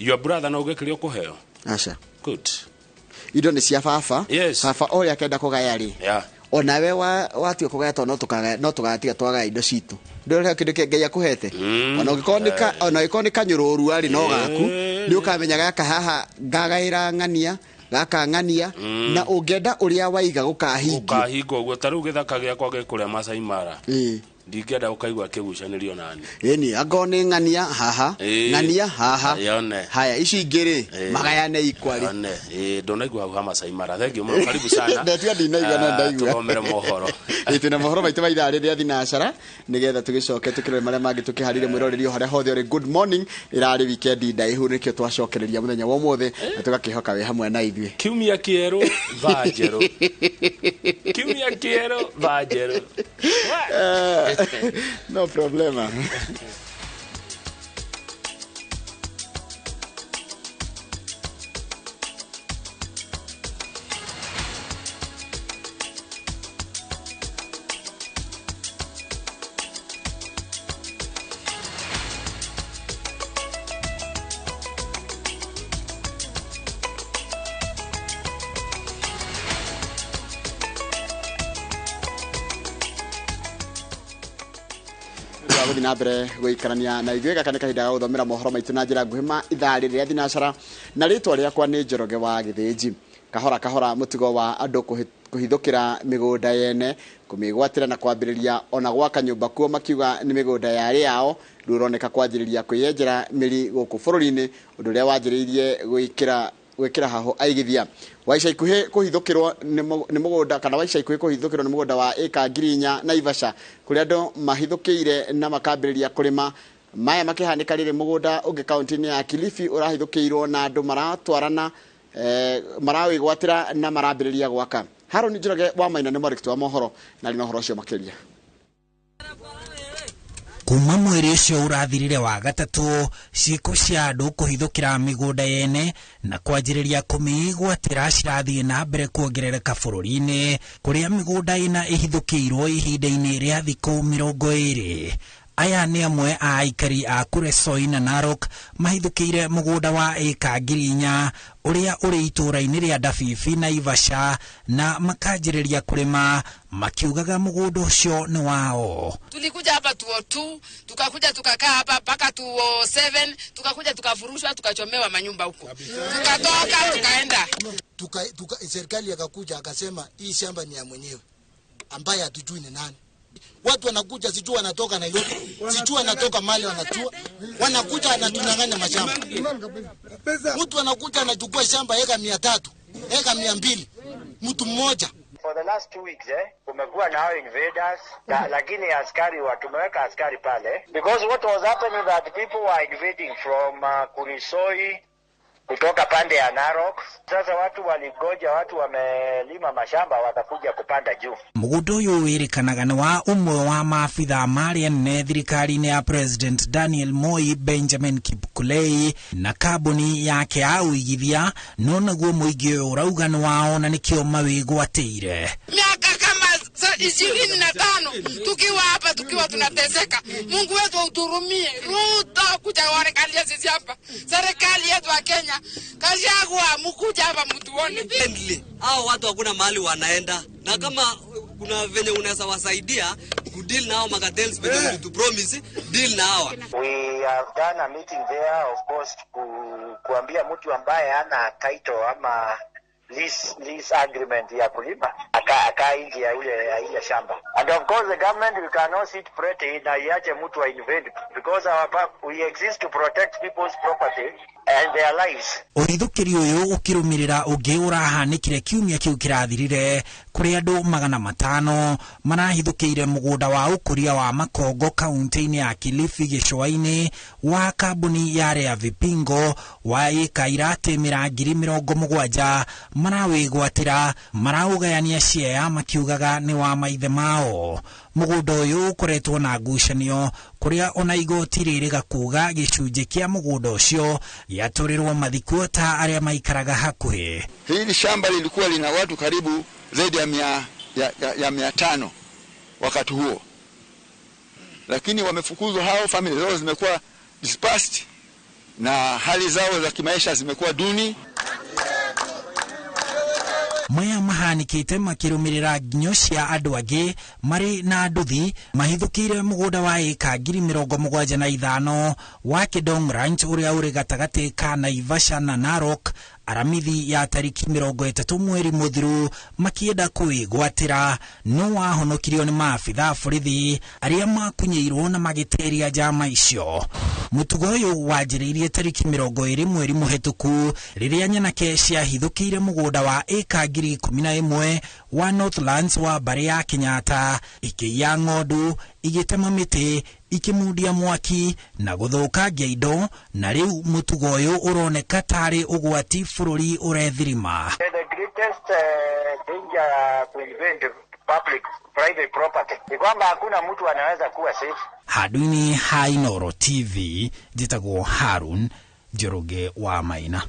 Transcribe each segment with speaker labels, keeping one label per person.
Speaker 1: Your brother no ũngĩkĩria ũkũheo.
Speaker 2: Aca.
Speaker 1: Good.
Speaker 2: Indo nĩ cia baba.
Speaker 1: Yes.
Speaker 2: Baba ũrĩa akenda kũgaya rĩ, onawe watua kũgaya, tondũ no tũkagaya, no tũgatiga twagaya indo citũ. Ndũrĩ kĩndũ kĩa Ngai akũhete. Ona ũngĩkorwo nĩ ka, ona ũngĩkorwo nĩ kanyũrũrua rĩ, no gaku. Nĩ ũkamenya gaka haha ngagaĩra ng'ania, gaka ng'ania, na ũngĩenda ũrĩa waiga gũkahingio.
Speaker 1: Gũkahingwo ũguo. Ta rĩu gĩthaka gĩakwa gĩ kũrĩa Masai Mara. Ndingĩenda ũkaigua kĩgucanĩrio nani.
Speaker 2: Ĩni, angorwo nĩ ng'ania haha, ng'ania haha.
Speaker 1: Yone.
Speaker 2: Haya, ici ingĩ rĩ, magayane ikwari.
Speaker 1: Yone. Ndũnaigua hau ha Masai Mara. Thank you mũno, karibu sana.
Speaker 2: Ndetua ndinaigua na ndaigua.
Speaker 1: Tũthomere mohoro.
Speaker 2: Twĩna mohoro maitũ ma ithaa rĩrĩa thinacara, nĩgetha tũgĩcoke tũkĩrore marĩa mangĩ tũkĩharĩrie mwĩroreri o harĩa hothe ũrĩ. Good morning. Ĩrarĩ weekend ndaihu, nĩkĩo twacokereria mũthenya wa ũmũthĩ, na tũgakĩhoka wĩ hamwe na ithuĩ.
Speaker 1: Kiumia kĩerũ, thaa njerũ. Kiumia kĩerũ, thaa njerũ.
Speaker 2: No problema. Gũthiĩ na mbere gũikarania na ithuĩ. Gaka nĩ kahinda ga gũthomera mohoro maitũ na njĩra nguhĩ ma ithaa rĩrĩ rĩa thinacara, na rĩtwa rĩakwa nĩ Njoroge wa Gĩthĩnji. Kahora kahora mũtugo wa andũ kũhithũkĩra mĩgũnda yene, kũmĩgwatĩra na kwambĩrĩria ona gwaka nyũmba kuo makiuga nĩ mĩgũnda yarĩ yao, rĩu ũroneka kwanjĩrĩria kwĩyenjera mĩri gũkũ bũrũri-inĩ, ũndũ ũrĩa wanjĩrĩirie gwĩkĩra hahũ aigithia. Wa ica ikuhĩ kũhithũkĩrwo nĩ mũgũnda, kana wa ica ikuhĩ kũhithũkĩrwo nĩ mũgũnda wa ĩka ngiri inya Naivasha, kũrĩa andũ mahithũkĩire na makambĩrĩria kũrĩma. Maya makĩhanĩka rĩrĩ mũgũnda ũngĩ kaunti-inĩ ya Kilifi ũrahithũkĩirwo na andũ maratwarana, marawĩgwatĩra na marambĩrĩria gwaka. Harũni Njoroge wa Maina nĩ mwandĩki wa mohoro na arĩ na ũhoro ũcio makĩria.
Speaker 3: Kuma mweri ũcio ũrathirire wa gatatũ, ciĩko cia andũ kũhithũkĩra mĩgũnda yene na kwanjĩrĩria kũmĩgwatĩra cirathiĩ na mbere kuongerereka bũrũri-inĩ, kũrĩa mĩgũnda ĩna ĩhithũkĩirwo ihinda-inĩ rĩa thikũ mĩrongo ĩrĩ. Aya nĩ amwe a aikari a Kuresoi na Narok mahithũkĩire mũgũnda wa ĩka ngiri inya ũrĩa ũrĩ itũũra-inĩ rĩa Ndabibi Naivasha na makanjĩrĩria kũrĩma makiugaga mũgũnda ũcio nĩ wao.
Speaker 4: Tulikuja hapa 202, tukakuja tukakaa hapa mpaka 207, tukakuja tukafurushwa, tukachomewa manyumba huko. Tukatoka tukaenda.
Speaker 5: Serikali akakuja akasema hii shamba ni ya mwenyewe ambaye hatujui ni nani. Watu wanakuja sijui wanatoka Nairobi, sijui wanatoka Mali, wanatua. Wanakuja wanatunyang'anya mashamba. Mtu anakuja anachukua shamba eka mia tatu, eka mia mbili, mtu mmoja.
Speaker 6: For the last 2 weeks, kumekuwa na hao invaders, lakini askari wa tumeweka askari pale because what was happening that people were invading from Kurisoi kutoka pande ya Narok. Sasa watu waligoja, watu wamelima mashamba watakuja kupanda juu.
Speaker 3: Mũgũnda ũyũ wĩrĩkanaga nĩ wa ũmwe wa maabithaa marĩa anene thirikari-inĩ ya President Daniel Moi, Benjamin Kipkulei, na kambuni yake ya ũigithia, no naguo mũingĩ ũyũ ũrauga nĩ wao na nĩkĩo mawĩgwatĩire.
Speaker 4: Miaka kama 25 tukiwa hapa tukiwa tunateseka. Mungu wetu auturumie. Ruto kuja waangalie sisi hapa. Serikali yetu ya Kenya, Gachagua mkuja hapa mtuone.
Speaker 7: Friendly. Hao watu hakuna mahali wanaenda. Na kama kuna venye unaweza wasaidia kudeal na hao macartels venye mtu promise deal na hawa.
Speaker 6: We have done a meeting there, of course, kuambia mtu ambaye hana title ama lease agreement ya kulima aka nje ya ile shamba. And of course the government, we cannot sit pretty na iache mtu invade because we exist to protect people's property and their lives.
Speaker 3: Ũhithũkĩri ũyũ ũkĩrũmĩrĩra ũngĩ ũrahanĩkire kiumia kĩu kĩrathirire kũrĩa andũ magana matano marahithũkĩire mũgũnda wa ũkũria wa Makongo kaunti-inĩ ya Kilifi gĩcũa-inĩ wa kambuni ya Rea Vipingo wa ĩka iratĩmĩra ngiri mĩrongo mũgwanja marawĩgwatĩra maraũgayania share makiugaga nĩ wa maithe mao. Mũgũnda ũyũ ũkoretwo na ngucanio kũrĩa ona igoti rĩrĩga kuga gĩcunjĩ kĩa mũgũnda ũcio gĩatũrĩrwo mathiko ta arĩa maikaraga hakuhĩ.
Speaker 8: Hili shamba lilikuwa lina watu karibu zaidi ya mia tano wakati huo, lakini wamefukuzwa hao, familia zao zimekuwa dispersed na hali zao za kimaisha zimekuwa duni.
Speaker 3: Maya mahanikite makirumirira nginyo cia andu angi mari na nduthi mahithukire mugunda wa eka 75,000 wa Kidong Ranch uria uri gatagati ka Naivasha na Narok aramithi ya tariki 30 mweri muthiru makienda kwigwatira no wahonokirio ni maabitha borithi aria makunyiirwo na magiteria njama icio. Mutugo uyu wanjiriirie tariki 20 mweri muhituku riria nyanake ciahithukire mugunda wa eka 11,000 wa Northlands wa mbari ya Kenyatta ikiiya ng'ondu igitema miti ikimundia mwaki na guthukangia indo na riu mutugo uyu uroneka tari ugwati bururi urethirima.
Speaker 6: The greatest danger to invade public private property ni kwamba hakuna mtu anaweza kuwa safe.
Speaker 3: Handu-inĩ ha Inooro TV njĩtagwo Harun Njoroge wa Maina.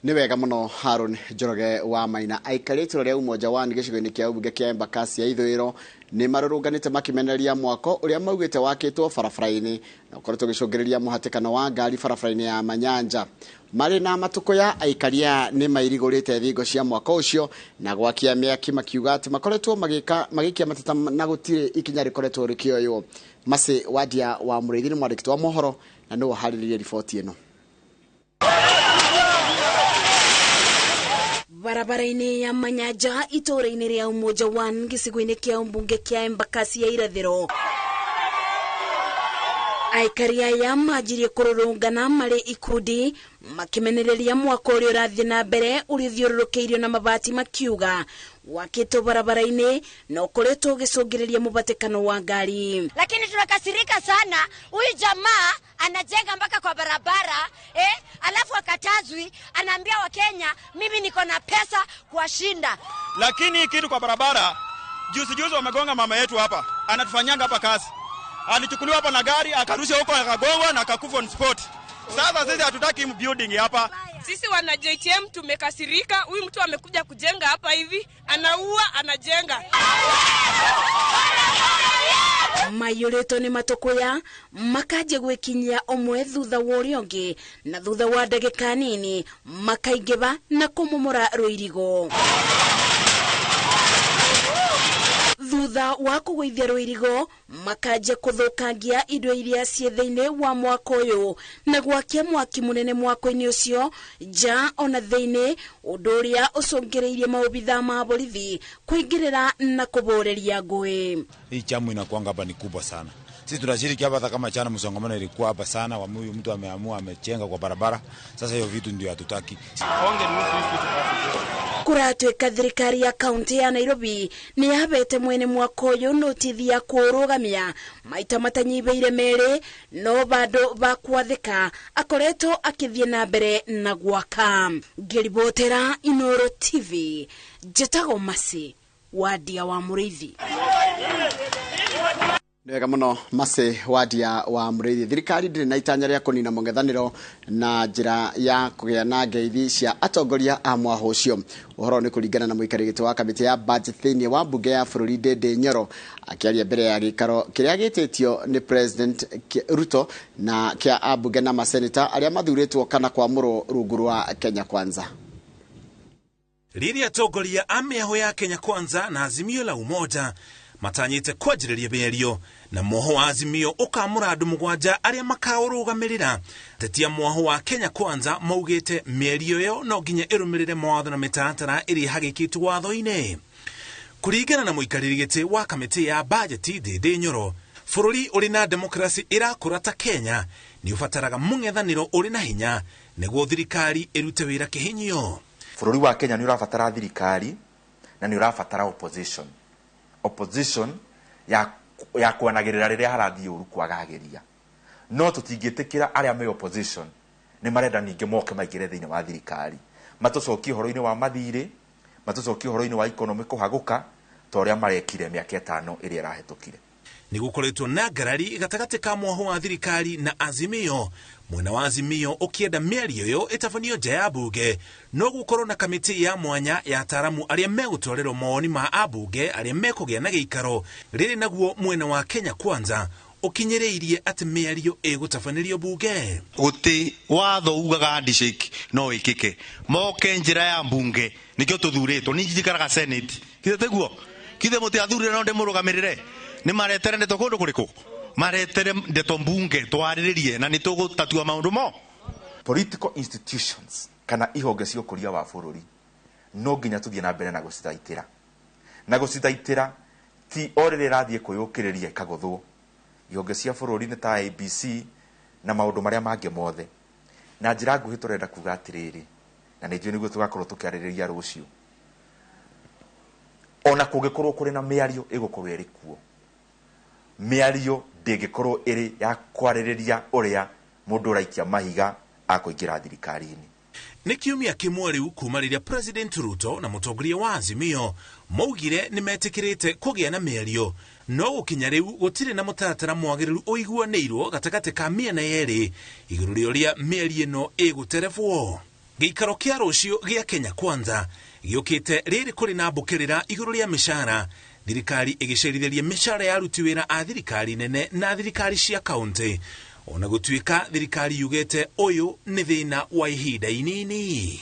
Speaker 2: Nĩ wega mũno Harun Njoroge wa Maina. Aikari itũra rĩa Umoja One gĩcigo-inĩ kĩa ũmbunge kĩa Embakasi ya ithũĩro nĩ marũrũnganĩte makĩmenereria mwako ũrĩa maugĩte wakĩtwo barabara-inĩ na ũkoretwo ũgĩcũngĩrĩria mũhatĩkano wa ngari barabara-inĩ ya Manyanja. Marĩ na matũkũya aikari aya nĩ mairigũrĩte thingo cia mwako ũcio na gwakia mĩaki makiuga atĩ makoretwo magĩkia mateta na gũtirĩ ikinya rĩkoretwo rĩkĩoywo. Macĩ Wadia wa Mũrĩithi nĩ mwandĩki wa mohoro na nĩwe ũharĩrĩirie riboti ĩno.
Speaker 9: Barabara-inĩ ya Manyanja itũũra-inĩ rĩa Umoja One gĩcigo-inĩ kĩa ũmbunge kĩa Embakasi ya irathĩro aikari aya manjirie kũrũrũngana marĩ ikundi makĩmenereria mwako ũrĩa ũrathiĩ na mbere ũrĩa ũthiũrũrũkĩirio na mabati makiuga wakĩtwo barabara-inĩ na ũkoretwo ũgĩcũngĩrĩria mũbatĩkano wa ngari.
Speaker 10: Lakini tunakasirika sana, huyu jamaa anajenga mpaka kwa barabara alafu akatazwi, anaambia Wakenya mimi niko na pesa kuwashinda.
Speaker 11: Lakini kitu kwa barabara, juzi juzi wamegonga mama yetu hapa, anatufanyanga hapa kazi. Alichukuliwa hapa na gari akarusha huko akagongwa na akakufa on spot. Sasa sisi hatutaki building hapa.
Speaker 4: Sisi wana JTM tumekasirika, huyu mtu amekuja kujenga hapa hivi, anaua anajenga.
Speaker 9: Mayũrĩtwo nĩ matũkũya makanjia gwĩkinyia ũmwe thutha wa ũrĩa ũngĩ na thutha wa ndagĩka nini makaingĩba na kũmomora rũirigo. Thutha wa kũgũithia rũirigo makanjia kũthũkangia indo iria ciĩ thĩinĩ wa mwako ũyũ na gwakia mwaki mũnene mwako-inĩ ũcio nja ona thĩinĩ, ũndũ ũrĩa ũcũngĩrĩirie maobithaa ma borithi kũingĩrĩra na kũbũrĩria ngũĩ.
Speaker 12: Hii chamu inakuanga hapa ni kubwa sana. Sisi tunashiriki hapa hata kama chana msongamano ilikuwa hapa sana, wa huyu mtu ameamua amechenga kwa barabara. Sasa hiyo vitu ndio hatutaki.
Speaker 9: Kũratuĩka thirikari ya kaunti ya Nairobi nĩ yabete mwene mwako ũyũ notithi ya kũrũgamia maita matanyihĩire merĩ no bado ba kwathĩka akoretwo akĩthiĩ na mbere na gwaka. Ngĩribotera Inooro TV njĩtagwo Macĩ Wadia wa Mũrĩithi.
Speaker 2: Nĩ wega mũno Macĩ Wadia wa Mũrĩithi. Thirikari ndĩrĩ na itanya rĩa kũnina mũng'ethanĩro na njĩra ya kũgĩa na ngeithi cia atongoria a mwahũ ũcio. Ũhoro nĩ kũringana na mũikarĩri gĩtĩ wa kamĩtĩ ya budget thĩinĩ wa mbunge ya bũrũri Ndindi Nyoro akĩaria mbere ya gĩikaro kĩrĩa gĩtĩtio nĩ President Ruto na kĩa ambunge na maseneta arĩa mathurĩtwo kana kwamũrwo rungu rwa Kenya Kwanza.
Speaker 13: Rĩrĩa atongoria a mĩahũ ya Kenya Kwanza na Azimio la Umoja matanyĩte kwanjĩrĩria mĩario na mwoho wa Azimio ũkamũra andũ mũgwanja arĩa makaũrũgamĩrĩra. Atetia mwaho wa Kenya Kwanza maugĩte mĩario ĩyo no nginya ĩrũmĩrĩre mawatho na mĩtaratara ĩrĩa ĩhagĩkĩtwo watho-inĩ. Kũringana na mũikarĩri gĩtĩ wa kamĩtĩ ya bajeti Ndindi Nyoro, bũrũri ũrĩ na demokrasi ĩrakũra ta Kenya nĩ ũbataraga mũng'ethanĩro ũrĩ na hinya nĩguo thirikari ĩrute wĩra kĩhinyio.
Speaker 14: Bũrũri wa Kenya nĩ ũrabatara thirikari na nĩ ũrabatara opposition. Opposition ya kwanagĩrĩra rĩrĩa harathiĩ ũru kwagagĩria. No tũtingĩtĩkĩra arĩa me opposition nĩ marenda ningĩ moke maingĩre thĩinĩ wa thirikari. Matũcokie ũhoro-inĩ wa mathirĩ, matũcokie ũhoro-inĩ wa economy kũhagũka ta ũrĩa marekire mĩaka 5 ĩrĩa ĩrahĩtũkire.
Speaker 13: Nĩ gũkoretwo na ngarari gatagatĩ ka mwaho wa thirikari na Azimio. Mwena wa Azimio ũkĩenda mĩario ĩyo ĩtabanio nja ya mbunge, no gũkorwo na kamĩtĩ ya mwanya ya ataaramu arĩa megũtwarĩrwo mawoni ma ambunge arĩa mekũgĩa na gĩikaro. Rĩrĩ naguo mwena wa Kenya Kwanza Ũkinyĩrĩirie atĩ mĩario ĩgũtabanĩrio bunge.
Speaker 15: Guti watho ugaga handshake no ikike moke njira ya mbunge nikio tuthuritwo ni njikaraga senate kithe tiguo kithe mutiathurire no ndimurugamirire ni maretere ndeto kundu kuriku maretere ndeto mbunge twariririe na nitugutatua maundu mo.
Speaker 14: Political institutions kana ihonge cia ũkũria wa bũrũri no nginya tuthie na mbere na gũcithaitĩra na gũcithaitĩra ti o rĩrĩa ĩrathiĩ kwĩyũkĩrĩria ĩkagũthwo. Ihonge cia bũrũri nĩ ta ABC na maũndũ marĩa mangĩ mothe. Na njĩra nguhĩ tũrenda kuga atĩrĩrĩ, na nĩ njũĩ nĩguo tũgakorwo tũkĩarĩrĩria rũciũ, ona kũngĩkorwo kũrĩ na mĩario ĩgũkorwo ĩrĩ kuo, mĩario ndĩngĩkorwo ĩrĩ ya kwarĩrĩria ũrĩa mũndũ ũraikia mahiga akũingĩra thirikari-inĩ.
Speaker 13: Nĩ kiumia kĩmwe rĩu kuma rĩrĩa President Ruto na mũtongoria wa Azimio maugire nĩ metĩkĩrĩte kũgĩa na mĩario, no gũkinya rĩu gũtirĩ na mũtaratara mwagĩrĩru ũiguanĩirwo gatagatĩ ka mĩena yerĩ igũrũ rĩa ũrĩa mĩario ĩno ĩgũterebwo. Gĩikaro kĩa rũciũ gĩa Kenya Kwanza gĩũkĩte rĩrĩ kũrĩ na mbũkĩrĩra igũrũ rĩa mĩcara, thirikari ĩgĩcerithĩria mĩcara ya aruti wĩra a thirikari nene na thirikari cia kaũntĩ, ona gũtuĩka thirikari yugĩte ũyũ nĩ thĩna wa ihinda inini.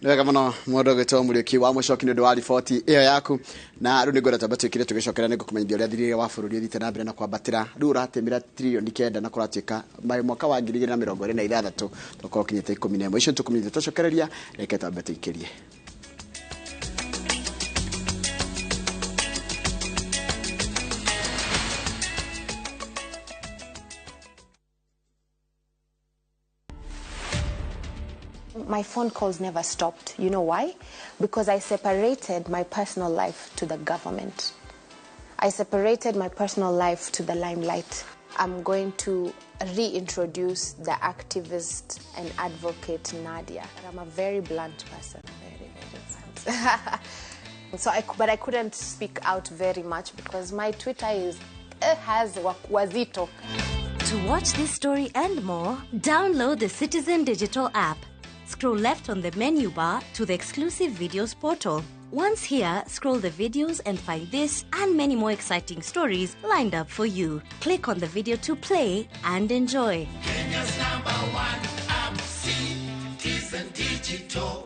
Speaker 2: Nĩ wega mũno mũndũ ũgwĩtwo Mũriũki wa Mũcoki nĩ ũndũ wa riboti ĩyo yaku. Na rĩu nĩngwenda twambe twĩkire tũgĩcokera nĩngũkũmenyithia ũrĩa thirĩ wa bũrũri ũthiĩte na mbere na kwambatĩra. Rĩu ũratĩmĩra 9 trillion na kũratuĩka by mwaka wa 2026 tũkorwo ũkinyĩte 11. Icio nĩtũkũmenyithia twacokereria, reke twambe tũikĩrie.
Speaker 16: My phone calls never stopped. You know why? Because I separated my personal life to the government. I separated my personal life to the limelight. I'm going to reintroduce the activist and advocate Nadia. I'm a very blunt person, very, very blunt. But I couldn't speak out very much because my Twitter is has wazito.
Speaker 17: To watch this story and more, download the Citizen Digital app. Scroll left on the menu bar to the exclusive videos portal. Once here, scroll the videos and find this and many more exciting stories lined up for you. Click on the video to play and enjoy.
Speaker 18: Kenya's number one app, Citizen Digital.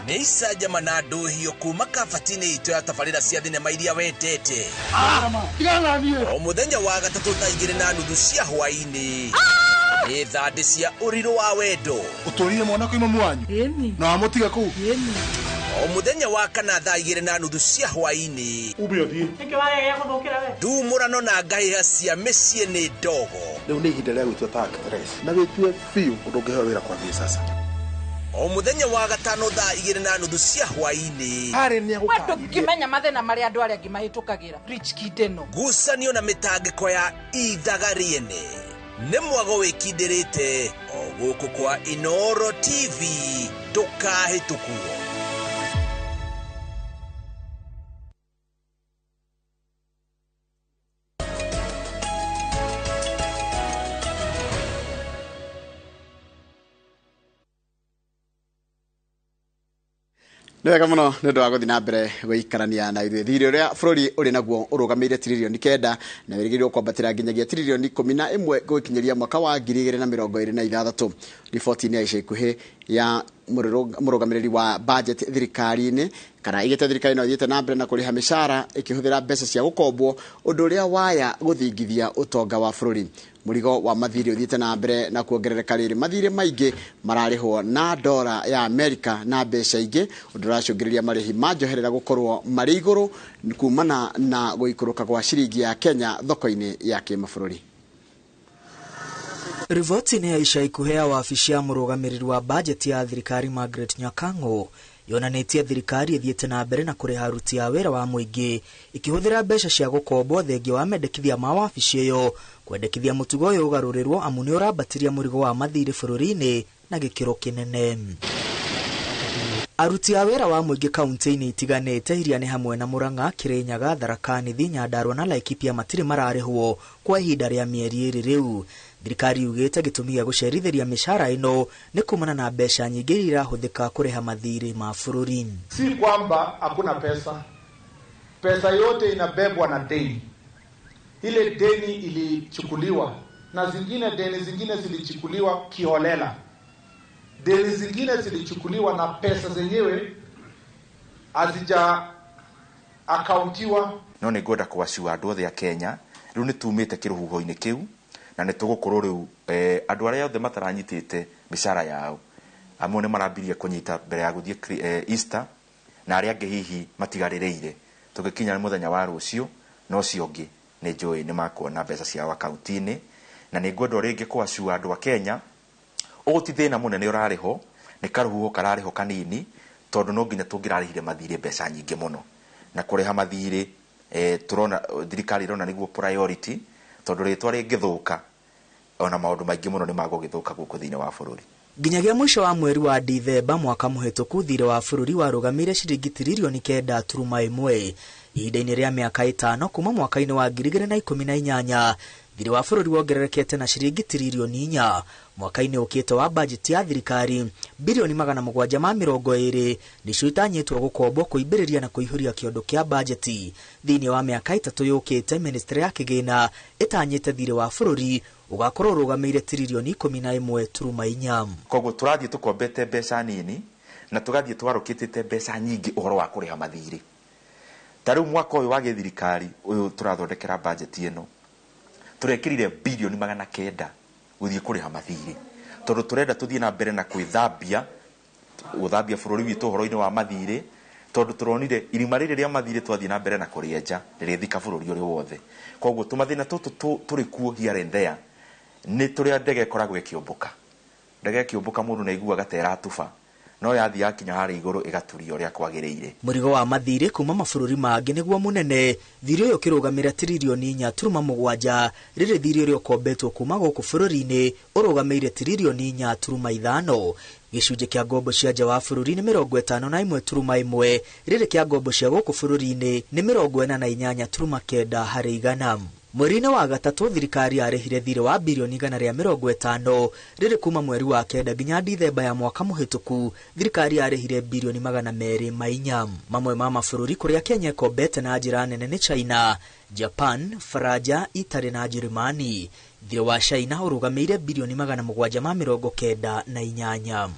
Speaker 19: Nĩ icanjama na ndũhio kuma kabati-inĩ itũ ya tabarĩra cia thinema iria wendete. O mũthenya wa gatatũ thaa 2:30 cia hwaĩ-inĩ nĩ thandĩ cia ũrirũ wa wendo.
Speaker 20: Ũtũrire mwana kwĩ mamu wanyu na wamũtiga kũu.
Speaker 19: O mũthenya wa kana thaa 2:30 cia hwaĩ-inĩ
Speaker 20: ume ũthiĩ
Speaker 19: ndumũrano na ngahĩha cia mĩciĩ nĩ ndogo.
Speaker 20: Rĩu nĩ ihinda rĩa gwĩtua ta actress na wĩtue biũ ũndũ ũngĩheo wĩra kwambia sasa.
Speaker 19: O mũthenya wa gatano thaa 2:30 cia hwaĩ-inĩ
Speaker 4: ndũngĩmenya mathĩna marĩa andũ arĩa angĩ mahĩtũkagĩra. Rich Kid ĩno
Speaker 19: ngucanio na mĩtangĩko ya ithaga rĩene nĩ mwago wĩkindĩrĩte o gũkũ kwa Inooro TV ndũkahĩtũkwo.
Speaker 2: Nĩ wega mũno nĩ ũndũ wa gũthiĩ na mbere gũikarania na ithuĩ. Thirĩ ũrĩa bũrũri ũrĩ naguo ũrũgamĩire 9 trillion na wĩrĩgĩrĩirwo kwambatĩra nginyagia 11 trillion gũkinyĩria mwaka wa 2026. Riboti-inĩ ya ica ikuhĩ ya mũrũgamĩrĩri wa budget thirikari-inĩ kana igĩte thirikari no ĩthiĩte na mbere na kũrĩha mĩcara ĩkĩhũthĩra mbeca cia gũkombwo, ũndũ ũrĩa waya gũthingithia ũtonga wa bũrũri. Mũrigo wa mathirĩ ũthiĩte na mbere na kuongerereka rĩrĩ mathirĩ maingĩ mararĩhwo na ndora ya Amerika na mbeca ingĩ, ũndũ ũracũngĩrĩria marĩhi ma njoherera gũkorwo marĩ igũrũ kumana na gũikũrũka gwa ciringi ya Kenya thoko-inĩ ya kĩmabũrũri.
Speaker 21: Riboti-inĩ ya ica ikuhĩ ya wabici ya mũrũgamĩrĩri wa bajeti ya thirikari Margaret Nyakang'o yonanĩtie thirikari ĩthiĩte na mbere na kũrĩha aruti a wĩra wa mũingĩ ĩkĩhũthĩra mbeca cia gũkombwo thengia wa mendekithia ma wabici ĩyo kwendekithia mũtugo ũyũ ũgarũrĩrwo amu nĩ ũrambatiria mũrigo wa mathirĩ bũrũri-inĩ na gĩkĩro kĩnene. Aruti a wĩra wa mũingĩ kaunti-inĩ itiganĩte iria nĩ hamwe na Murang'a, Kirinyaga, Tharaka Nithi, Nyandarua na Laikipia matirĩ mararĩhwo kwa ihinda rĩa mĩeri 2 rĩu. Thirikari yugĩte gĩtũmi gĩa gũcerithĩria mĩcara ĩno nĩ kumana na mbeca nyingĩ iria irahũthĩka kũrĩha mathirĩ ma bũrũri.
Speaker 1: Si kwamba hakuna pesa, pesa yote inabebwa na deni. Ile deni ilichukuliwa na zingine, deni zingine zilichukuliwa kiholela, deni zingine zilichukuliwa na pesa zenyewe hazija akauntiwa.
Speaker 14: No nĩ ngwenda kũaciwa andũ othe a Kenya rĩu nĩ tumĩte kĩrũhuho-inĩ kĩu na nĩ tũgũkorwo rĩu andũ arĩa othe mataranyitĩte mĩcara yao amwe nĩ marambirie kũnyita mbere ya gũthiĩ Easter na arĩa angĩ hihi matigarĩrĩire tũgĩkinya mũthenya wa rũciũ na ũcio ũngĩ nĩ njũĩ nĩ makuona mbeca ciao akaunti-inĩ. Na nĩ ngwenda o rĩngĩ kũaciwa andũ a Kenya ũũ ti thĩna mũnene ũrarĩ ho, nĩ karũhuho kararĩ ho kanini tondũ no nginya tũngĩrarĩhire mathirĩ mbeca nyingĩ mũno na kũrĩha mathirĩ turona thirikari irona nĩguo priority tondũ rĩtwa rĩngĩthũka ona maũndũ maingĩ mũno nĩ magũgĩthũka gũkũ thĩinĩ wa bũrũri.
Speaker 21: Nginyagia mũico wa mweri wa Dithemba mwaka mũhĩtũku thirĩ wa bũrũri warũgamĩire ciringi tiririoni 9.1 ihinda-inĩ rĩa mĩaka 5 kuma mwaka-inĩ wa 2018. Thirĩ wa bũrũri wongererekete na ciringi tiririoni 4 mwaka-inĩ ũkĩte wa bajeti ya thirikari birioni 720 nĩcio itanyĩtwo gũkombwo kũimbĩrĩria na kũihũria kĩondo kĩa bajeti. Thĩinĩ wa mĩaka 3 yũkĩte ministry ya kĩgĩna ĩtanyĩte thirĩ wa bũrũri ũgakorwo ũrũgamĩire tiririoni 11.4.
Speaker 14: Koguo tũrathiĩ tũkombete mbeca nini na tũgathiĩ twarũkĩtĩte mbeca nyingĩ ũhoro wa kũrĩha mathirĩ. Ta rĩu mwaka ũyũ wa gĩthirikari ũyũ tũrathondekera bajeti ĩno tũrekĩrire birioni 900 gũthiĩ kũrĩha mathirĩ tondũ tũrenda tũthiĩ na mbere na kwĩthambia gũthambia bũrũri witũ ũhoro-inĩ wa mathirĩ tondũ tũronire irima rĩrĩ rĩa mathirĩ twathiĩ na mbere na kũrĩenja rĩrĩthika bũrũri ũrĩ wothe. Koguo tũmathĩna tũtũ tũrĩ kuo here and there nĩ tũrĩa ndege ĩkoragwo ĩkĩũmbũka. Ndege ĩkĩũmbũka mũndũ nĩ aiguaga ta ĩratuba no yathiĩ yakinya harĩa igũrũ ĩgaturia ũrĩa kwagĩrĩire.
Speaker 21: Mũrigo wa mathirĩ kuma mabũrũri mangĩ nĩguo mũnene, thirĩ ũyũ ũkĩrũgamĩra tiririoni 4.7 rĩrĩ thirĩ ũrĩa ũkombetwo kuma gũkũ bũrũri-inĩ ũrũgamĩire tiririoni 4.5. Gĩcunjĩ kĩa ngombo cia nja wa bũrũri nĩ 51.1 rĩrĩ kĩa ngombo cia gũkũ bũrũri-inĩ nĩ 48.9 harĩ igana. Mweri-inĩ wa gatatũ thirikari yarĩhire thirĩ wa birioni 150 rĩrĩ kuma mweri wa 9 nginya Dithemba ya mwaka mũhĩtũku thirikari yarĩhire birioni 204. Mamwe ma mabũrũri kũrĩa Kenya ĩkombete na njĩra nene nĩ China, Japan, Faranja, Italy na Njĩrĩmani. Thirĩ wa China ũrũgamĩire birioni 798.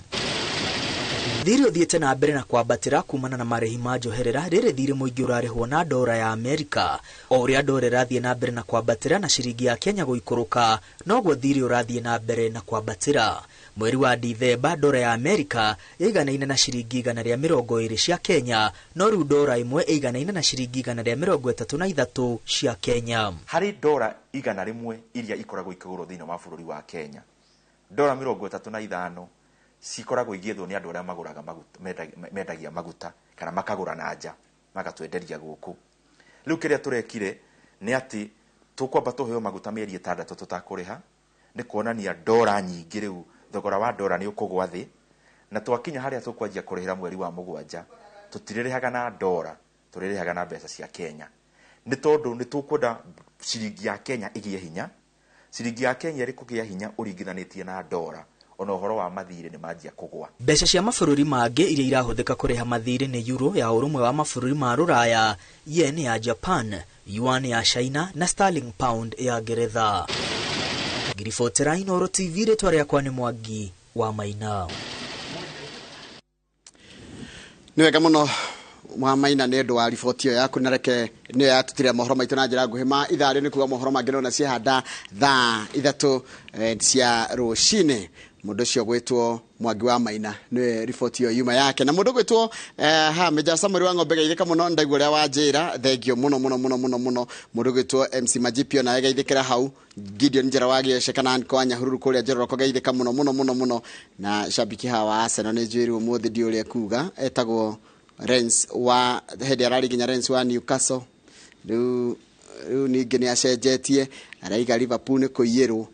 Speaker 21: Thirĩ ũthiĩte na mbere na kwambatĩra kumana na marĩhi ma njoherera rĩrĩ thirĩ mũingĩ ũrarĩhwo na ndora ya Amerika. O ũrĩa ndora ĩrathiĩ na mbere na kwambatĩra na ciringi ya Kenya gũikũrũka noguo thirĩ ũrathiĩ na mbere na kwambatĩra. Mweri wa Dithemba ndora ya Amerika ĩiganaine na ciringi 120 cia Kenya no rĩu ndora ĩmwe ĩiganaine na ciringi 133 cia Kenya.
Speaker 14: Harĩ ndora 100 iria ikoragwo ikĩgũrwo thĩinĩ wa bũrũri wa Kenya, ndora 35 cikoragwo igĩethwo nĩ andũ arĩa magũraga maguta, mendagia maguta kana makagũra na nja magatwenderia gũkũ. Rĩu kĩrĩa tũrekire nĩ atĩ tũkwamba tũheo maguta mĩeri 6 tũtakũrĩha nĩ kuonania ndora nyingĩ rĩu thogora wa ndora nĩ ũkũgwa thĩ, na twakinya harĩa tũkwanjia kũrĩhĩra mweri wa 7 tũtirĩrĩhaga na ndora, tũrĩrĩhaga na mbeca cia Kenya nĩ tondũ nĩ tũkwenda ciringi ya Kenya ĩgĩe hinya. Ciringi ya Kenya ĩrĩ kũgĩa hinya ũringithanĩtie na ndora ona ũhoro wa mathirĩ nĩ manjia kũgwa.
Speaker 21: Mbeca cia mabũrũri mangĩ iria irahũthĩka kũrĩha mathirĩ nĩ euro ya ũrũmwe wa mabũrũri ma Rũraya, yen ya Japan, yuan ya China na sterling pound ya Ngeretha. Ngiribotera Inooro TV, rĩtwa rĩakwa nĩ Mwangi wa Maina.
Speaker 2: Nĩ wega mũno wa Maina nĩ ũndũ wa riboti ĩyo yaku, na reke nĩyo yatutire mohoro maitũ na njĩra nguhĩ ma ithaa rĩu nĩ kuga mohoro mangĩ nona ciahanda thaa 3 cia rũcinĩ. Mũndũ ũcio gwĩtwo Mwangi wa Maina nĩwe riboti ĩyo yuma yake. Na mũndũ gwĩtwo ha Meja Samuel wa Ng'ombe geithĩka mũno, ndaigua ũrĩa wanjĩra, thengio mũno mũno mũno mũno mũno. Mũndũ gwĩtwo MC Majipio nawe geithĩkĩra hau. Gideon Njera wa Gĩece kana Anko Nyahururu kũrĩa Njoroko geithĩka mũno mũno mũno mũno. Na shabiki hawa wa Arsenal nĩ njũĩrwo ũmũthĩ ndiũ ũrĩa kuga, etagwo Rennes wa hĩndĩ ararĩ nginya Rennes wa Newcastle, rĩu ningĩ nĩ acenjetie araiga Liverpool nĩ kũiyĩrwo.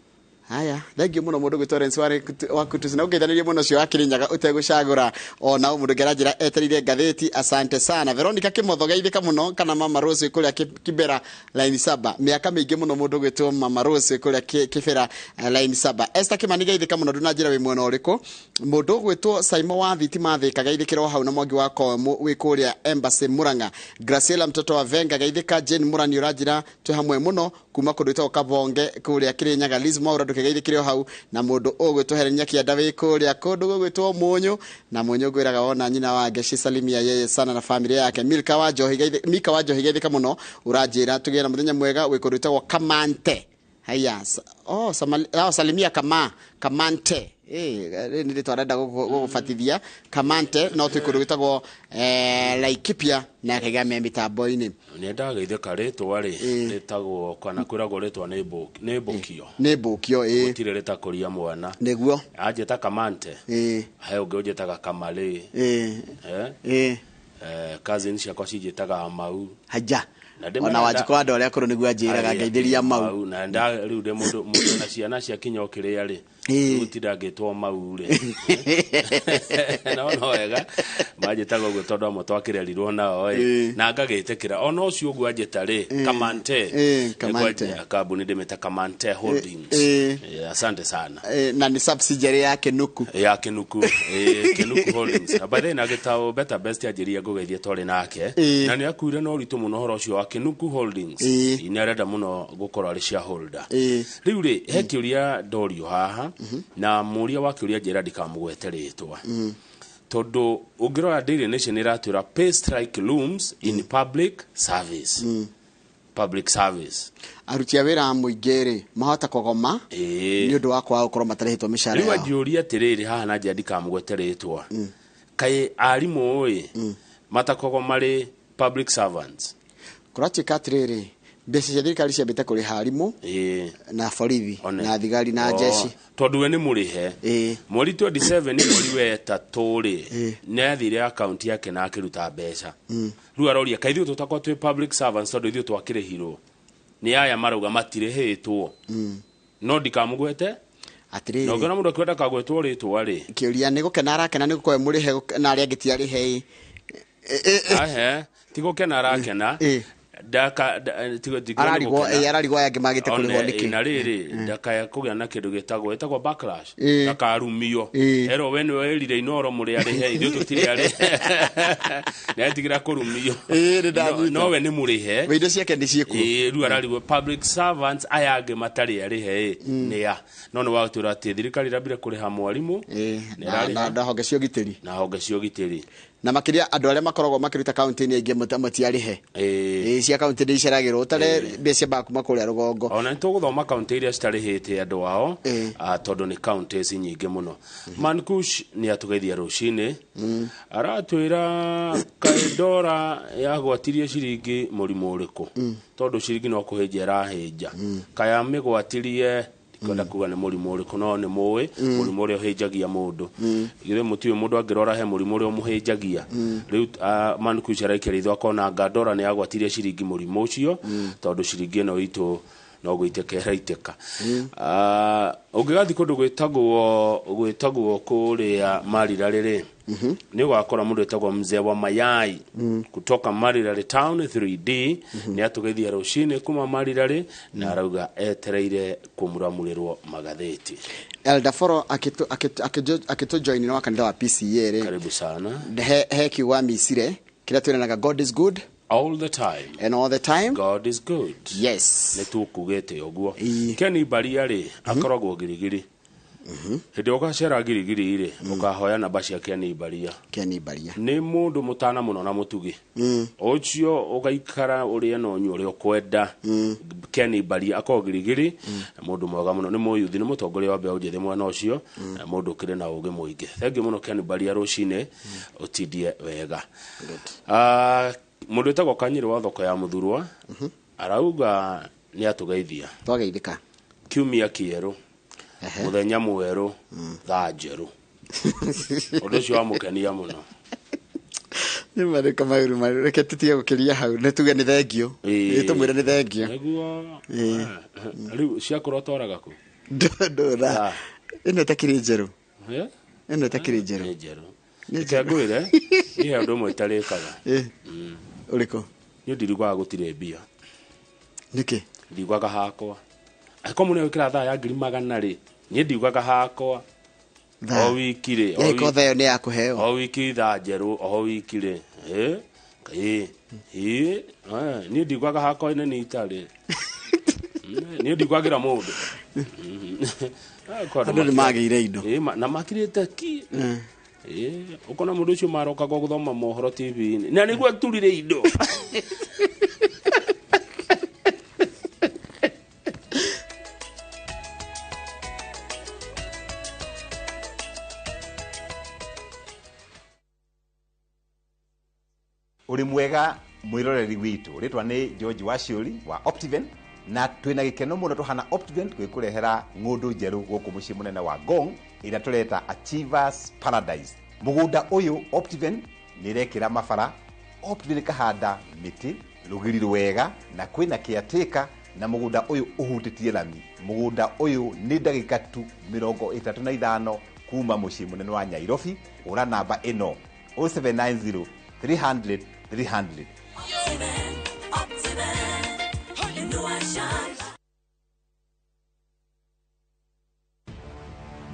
Speaker 2: Haya, thengiũ mũno mũndũ gwĩ Lawrence wa Kutus na ũngeithanirie mũno ũcio wa Kĩrĩnyaga ũtegũcagũra ona mũndũ ũngĩ aranjĩra etereire ngathĩti. Asante sana Veronica Kĩmotho, geithĩka mũno, kana Mama Rose kũrĩa Kibera line 7, mĩaka mĩingĩ mũno mũndũ gwĩtwo Mama Rose kũrĩa Kibera line 7. Esther Kĩmani, geithĩka mũno, ndũnanjĩra wĩ mwena ũrĩkũ. Mũndũ ũgwĩtwo Saimo wa Thitima Thĩka, geithĩkĩra o hau na Mwangi wa Komu wĩ kũrĩa Embassy Murang'a. Graciela mtoto wa Venga, geithĩka. Jane Mũrani, ũranjĩra twĩ hamwe mũno kuma kũndũ gwĩtagwo Kabonge kũrĩa Kĩrĩnyaga. Liz Mwaura, ndũkegeithĩkĩre o hau na mũndũ ũgwĩtwo Helen Nyakianda wĩ kũrĩa kũndũ gũgwĩtwo Mũnyũ, na Mũnyũ ngwĩraga wona nyina wa Ngeshi, salimia yeye sana na familia yake. Milka wa Njohi, Mika wa Njohi, geithĩka mũno, ũranjĩra tũgĩe na mũthenya mwega wĩ kũndũ gwĩtagwo Kamante. Haya, oh, oh, salimia Kamante. Nĩ rĩtwa arenda gũgũbatithia Kamante, no twĩ kũndũ gwĩtagwo Laikipia na akaiga me mĩtambo-inĩ.
Speaker 5: Nĩ ndageithĩka. Rĩtwa rĩ rĩtagwo kana kwĩragwo rĩtwa nĩ mbũkio.
Speaker 2: Nĩ mbũkio, ĩ.
Speaker 5: Gũtirĩ rĩtakũria mwana.
Speaker 2: Nĩguo.
Speaker 5: Anjĩta Kamante. He ũngĩ ũnjĩtaga Kamarĩ. Eh? Cousin ciakwa cinjĩtaga Amau.
Speaker 2: Haja.
Speaker 5: Na
Speaker 2: Ona Wanjikũ wa andũ arĩa akũrũ nĩguo anjĩraga ngeithĩria Mau.
Speaker 5: Na nda rĩu ndĩ mũndũ na ciana cia kinya ũkĩrĩa rĩ, rĩu tinda ngĩtwo Mau rĩ, no wega manjĩtaga ũguo tondũ amwe twakĩrerirwo nao ĩ, na ngagĩtĩkĩra ona ũcio ũguo anjĩta rĩ, Kamante.
Speaker 2: Kamante.
Speaker 5: Nĩguo kambuni ndĩmĩta Kamante Holdings. Asante sana.
Speaker 2: Na nĩ subsidiary ya Kenuku.
Speaker 5: Ya Kenuku, Kenuku Holdings. Na by the way, na gĩtao Better Best anjĩrire ngũgeithie twarĩ nake, na nĩ akuire na ũritũ mũno ũhoro ũcio wa Kenuku Holdings. Nĩ arenda mũno gũkorwo arĩ shareholder. Rĩu rĩ, he kĩũria ndorio haha, na mũũria wa kĩũria njĩra ndikamũgwete rĩtwa, tondũ ũngĩrora Daily Nation ĩratwĩra pay strike looms in public service, public service.
Speaker 2: Aruti a wĩra a mũingĩ rĩ mahota kũgoma nĩ ũndũ wa kwaga gũkorwo matarĩhĩtwo mĩcara
Speaker 5: Rĩu
Speaker 2: yao.
Speaker 5: anjũria atĩrĩrĩ haha, na njĩra ndikamũgwete rĩtwa, kaĩ arimũ ĩ matakoragwo marĩ public servants?
Speaker 2: Kũratuĩka atĩrĩrĩ, mbeca cia thirikari ciambĩte kũrĩha arimũ na borithi na thigari na jeshi.
Speaker 5: Tondũ we nĩ mũrĩhe mweri 27 nĩ mweri wetatũ rĩ, nĩ athire akaunti yake na akĩruta mbeca. Rĩu aroria kaĩ ithuĩ tũtakorwo twĩ public servants, tondũ ithuĩ twakĩrĩhirwo nĩ aya marauga matirĩhĩtwo. No ndikamũgwete.
Speaker 2: Atĩrĩrĩ,
Speaker 5: Na ũngĩona mũndũ akĩenda kagwetwo rĩtwa rĩ,
Speaker 2: kĩũria nĩ gũkena arakena nĩ gũkorwo mũrĩhe na arĩa angĩ ti arĩhe?
Speaker 5: Ahe, ti gũkena arakena. Ndaka
Speaker 2: Ararigwo, ararigwo aya angĩ magĩte kũrĩhwo nĩkĩ.
Speaker 5: Na rĩrĩ, ndakaya kũgĩa na kĩndũ gĩtagwo backlash, ndakarumio, erwo we nĩwe ĩrire Inoro mũrĩ arĩhe, ithuĩ tũtirĩ arĩhe, nĩetigĩra kũrumio.
Speaker 2: Nĩ ndanyita.
Speaker 5: No we nĩ mũrĩhe.
Speaker 2: We indo ciake nĩ ciĩkuo.
Speaker 5: Rĩu ararigwo public servants aya angĩ matarĩ arĩhe ĩ nĩ a no nĩ wagũtwĩra atĩ thirikari ĩrambire kũrĩha mwarimũ nĩ ĩrarĩha.
Speaker 2: Na honge cia ũgitĩri.
Speaker 5: Na honge cia ũgitĩri.
Speaker 2: Na makĩria andũ arĩa makoragwo makĩruta kaunti-inĩ aingĩ matiarĩhe. Cia kaunti nĩ iceragĩrwo ũtare mbia ciambaga kuma kũrĩa rũgongo.
Speaker 5: Ona nĩ tũgũthoma kaunti iria citarĩhĩte andũ ao, tondũ nĩ counties nyingĩ mũno. Mankush nĩ atũgeithia rũcinĩ, aratwĩra kaĩ ndora yagwatirie ciringi mũrimũ ũrĩkũ, tondũ ciringi no kũhĩnja ĩrahĩnja, kaya mĩgwatirie, ndikwenda kuga nĩ mũrimũ ũrĩkũ, no nĩ mũĩ mũrimũ ũrĩa ũhĩnjagia mũndũ. Githĩ mũtiũĩ mũndũ angĩrora he mũrimũ ũrĩa ũmũhĩnjagia? Rĩu Mankush araikia ritho akona anga ndora nĩ yagwatirie ciringi mũrimũ ũcio, tondũ ciringi ĩno itũ no gũitĩka ĩraitĩka. Ũngĩgathiĩ kũndũ gwĩtagwo kũrĩa Marirarĩ rĩ, nĩ ũgakora mũndũ wĩtagwo mzee wa mayai kutoka Marirarĩ town 3D nĩ atũgeithia rũcinĩ kuma Marirarĩ, na arauga etereire kũmuramurĩrwo magathĩti.
Speaker 2: Elder Foro akĩtũjoin wa kanitha wa PCA rĩ.
Speaker 5: Karibu sana.
Speaker 2: He kiugo amisire kĩrĩa twĩranaga, God is good
Speaker 5: all the time.
Speaker 2: And all the time
Speaker 5: God is good.
Speaker 2: Yes.
Speaker 5: Nĩ tũkugĩte ũguo. Ken Baria rĩ, akoragwo Girigiri. Hĩndĩ ĩrĩa ũgacera Girigiri rĩ, ũkahoya namba cia Ken Baria.
Speaker 2: Ken Baria.
Speaker 5: Nĩ mũndũ mũtana mũno na mũtugi ũcio, ũgaikara ũrĩe na ũnyue ũrĩa ũkwenda. Ken Baria akoragwo Girigiri, mũndũ mwega mũno, nĩ mũyuthi, nĩ mũtongoria wa mbeũ njĩthĩ mwena ũcio, na mũndũ ũkĩrĩ na ũgĩ mũingĩ. Thengiũ mũno Ken Baria, rũcinĩ ũtindie wega. Mũndũ wĩtagwo Kanyĩrĩ wa thoko ya Mũthurwa arauga nĩ atũgeithia.
Speaker 2: Twageithĩka.
Speaker 5: Kiumia kĩerũ, mũthenya mwerũ, thaa njerũ, ũndũ ũcio wamũkenia mũno.
Speaker 2: Nĩ marĩko maũru, reke tũtige gũkĩria hau, nĩ tuge nĩ thengiũ. Ĩ, tũmwĩre nĩ thengiũ.
Speaker 5: Nĩguo. Rĩu ciakũra ũtwaraga kũ?
Speaker 2: Ndũra ĩno ĩtakĩrĩ njerũ. Ĩno ĩtakĩrĩ njerũ.
Speaker 5: Nĩ njerũ. Reke ngwĩre, niĩ he ũndũ ũmwe itarĩkaga.
Speaker 2: Ũrĩkũ?
Speaker 5: Niĩ ndiriguaga gũtirĩ mbia.
Speaker 2: Nĩkĩ?
Speaker 5: Ndiugaga hakwa. Angĩkorwo mũndũ nĩegwĩkĩra thaa ya 100,000 rĩ, niĩ ndiugaga hakwa. O wiki rĩ, o
Speaker 2: Ĩko
Speaker 5: wiki-
Speaker 2: thaa ĩyo nĩ ya kũheo.
Speaker 5: O wiki thaa njerũ, o wiki rĩ. Ĩ, ĩ, niĩ ndiugaga hakwa nĩ nĩ itarĩ. Niĩ ndiugagĩra mũndũ.
Speaker 2: Andũ nĩ magĩire indo.
Speaker 5: Ĩ, na makirĩte ki. Ĩ, ũkona mũndũ ũcio marokaga gũthoma mohoro TV-inĩ na nĩguo aturire indo.
Speaker 7: Uri mwega mwiroreri witu, ritwa ni George Waciuri wa Optiven, na twina gikeno muno tuhana Optiven gwikurehera ng'undu njeru guku mucii munene wa Ngong ira tureta Achievers Paradise. Mugunda uyu Optiven ni irekira mabara, Optiven ikahanda miti rugiri rwega na kwina caretaker, na mugunda uyu uhutitie lami. Mugunda uyu ni ndagika tu 35 kuma mucii munene wa Nyairobi. Ura namba ino 0790 300 300.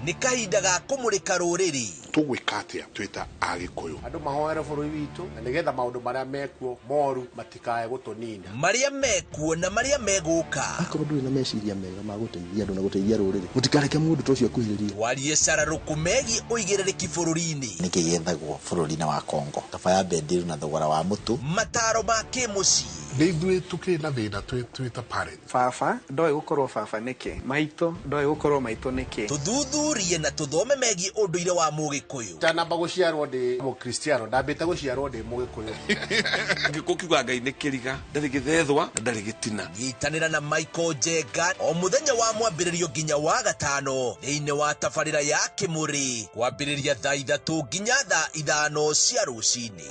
Speaker 19: Nĩ kahinda ga kũmũrĩka rũrĩrĩ.
Speaker 20: Tũgwĩka atĩa twĩ ta Agĩkũyũ?
Speaker 22: Andũ mahoere bũrũri witũ na nĩgetha maũndũ marĩa mekuo moru matikae gũtũnina.
Speaker 19: Marĩa mekuo na marĩa megũka.
Speaker 23: Akorwo ndũrĩ na meciria mega ma gũteithia andũ na gũteithia rũrĩrĩ, mũtikareke mũndũ ta ũcio akuhĩrĩrie.
Speaker 19: Twarie cararũkũ megiĩ ũigĩrĩrĩki bũrũri-inĩ.
Speaker 24: Nĩkĩ gĩethagwo bũrũri-inĩ wa Congo? Kaba ya bendiru na thogora wa mũtu.
Speaker 19: Mataro ma kĩmũciĩ.
Speaker 20: Nĩ ithuĩ tũkĩrĩ na thĩna twĩ ta parents.
Speaker 25: Baba ndoĩ gũkorwo baba nĩkĩ, maitũ ndoĩ gũkorwo maitũ nĩkĩ.
Speaker 19: Tũthuthurie na tũthome megiĩ ũndũire wa mũgĩkũyũ.
Speaker 22: Ndanamba gũciarwo ndĩ mũkristiano, ndambĩte gũciarwo ndĩ mũgĩkũyũ.
Speaker 26: Gĩkũ kiuga Ngai nĩ kĩriga, ndarĩ gĩthethwa na ndarĩ gĩtina.
Speaker 19: Nyitanĩra na Michael Njenga o mũthenya wa mwambĩrĩrio nginya wa gatano thĩinĩ wa tabarĩra ya Kĩmũrĩ, kwambĩrĩria thaa 3 nginya thaa 5 cia rũcinĩ.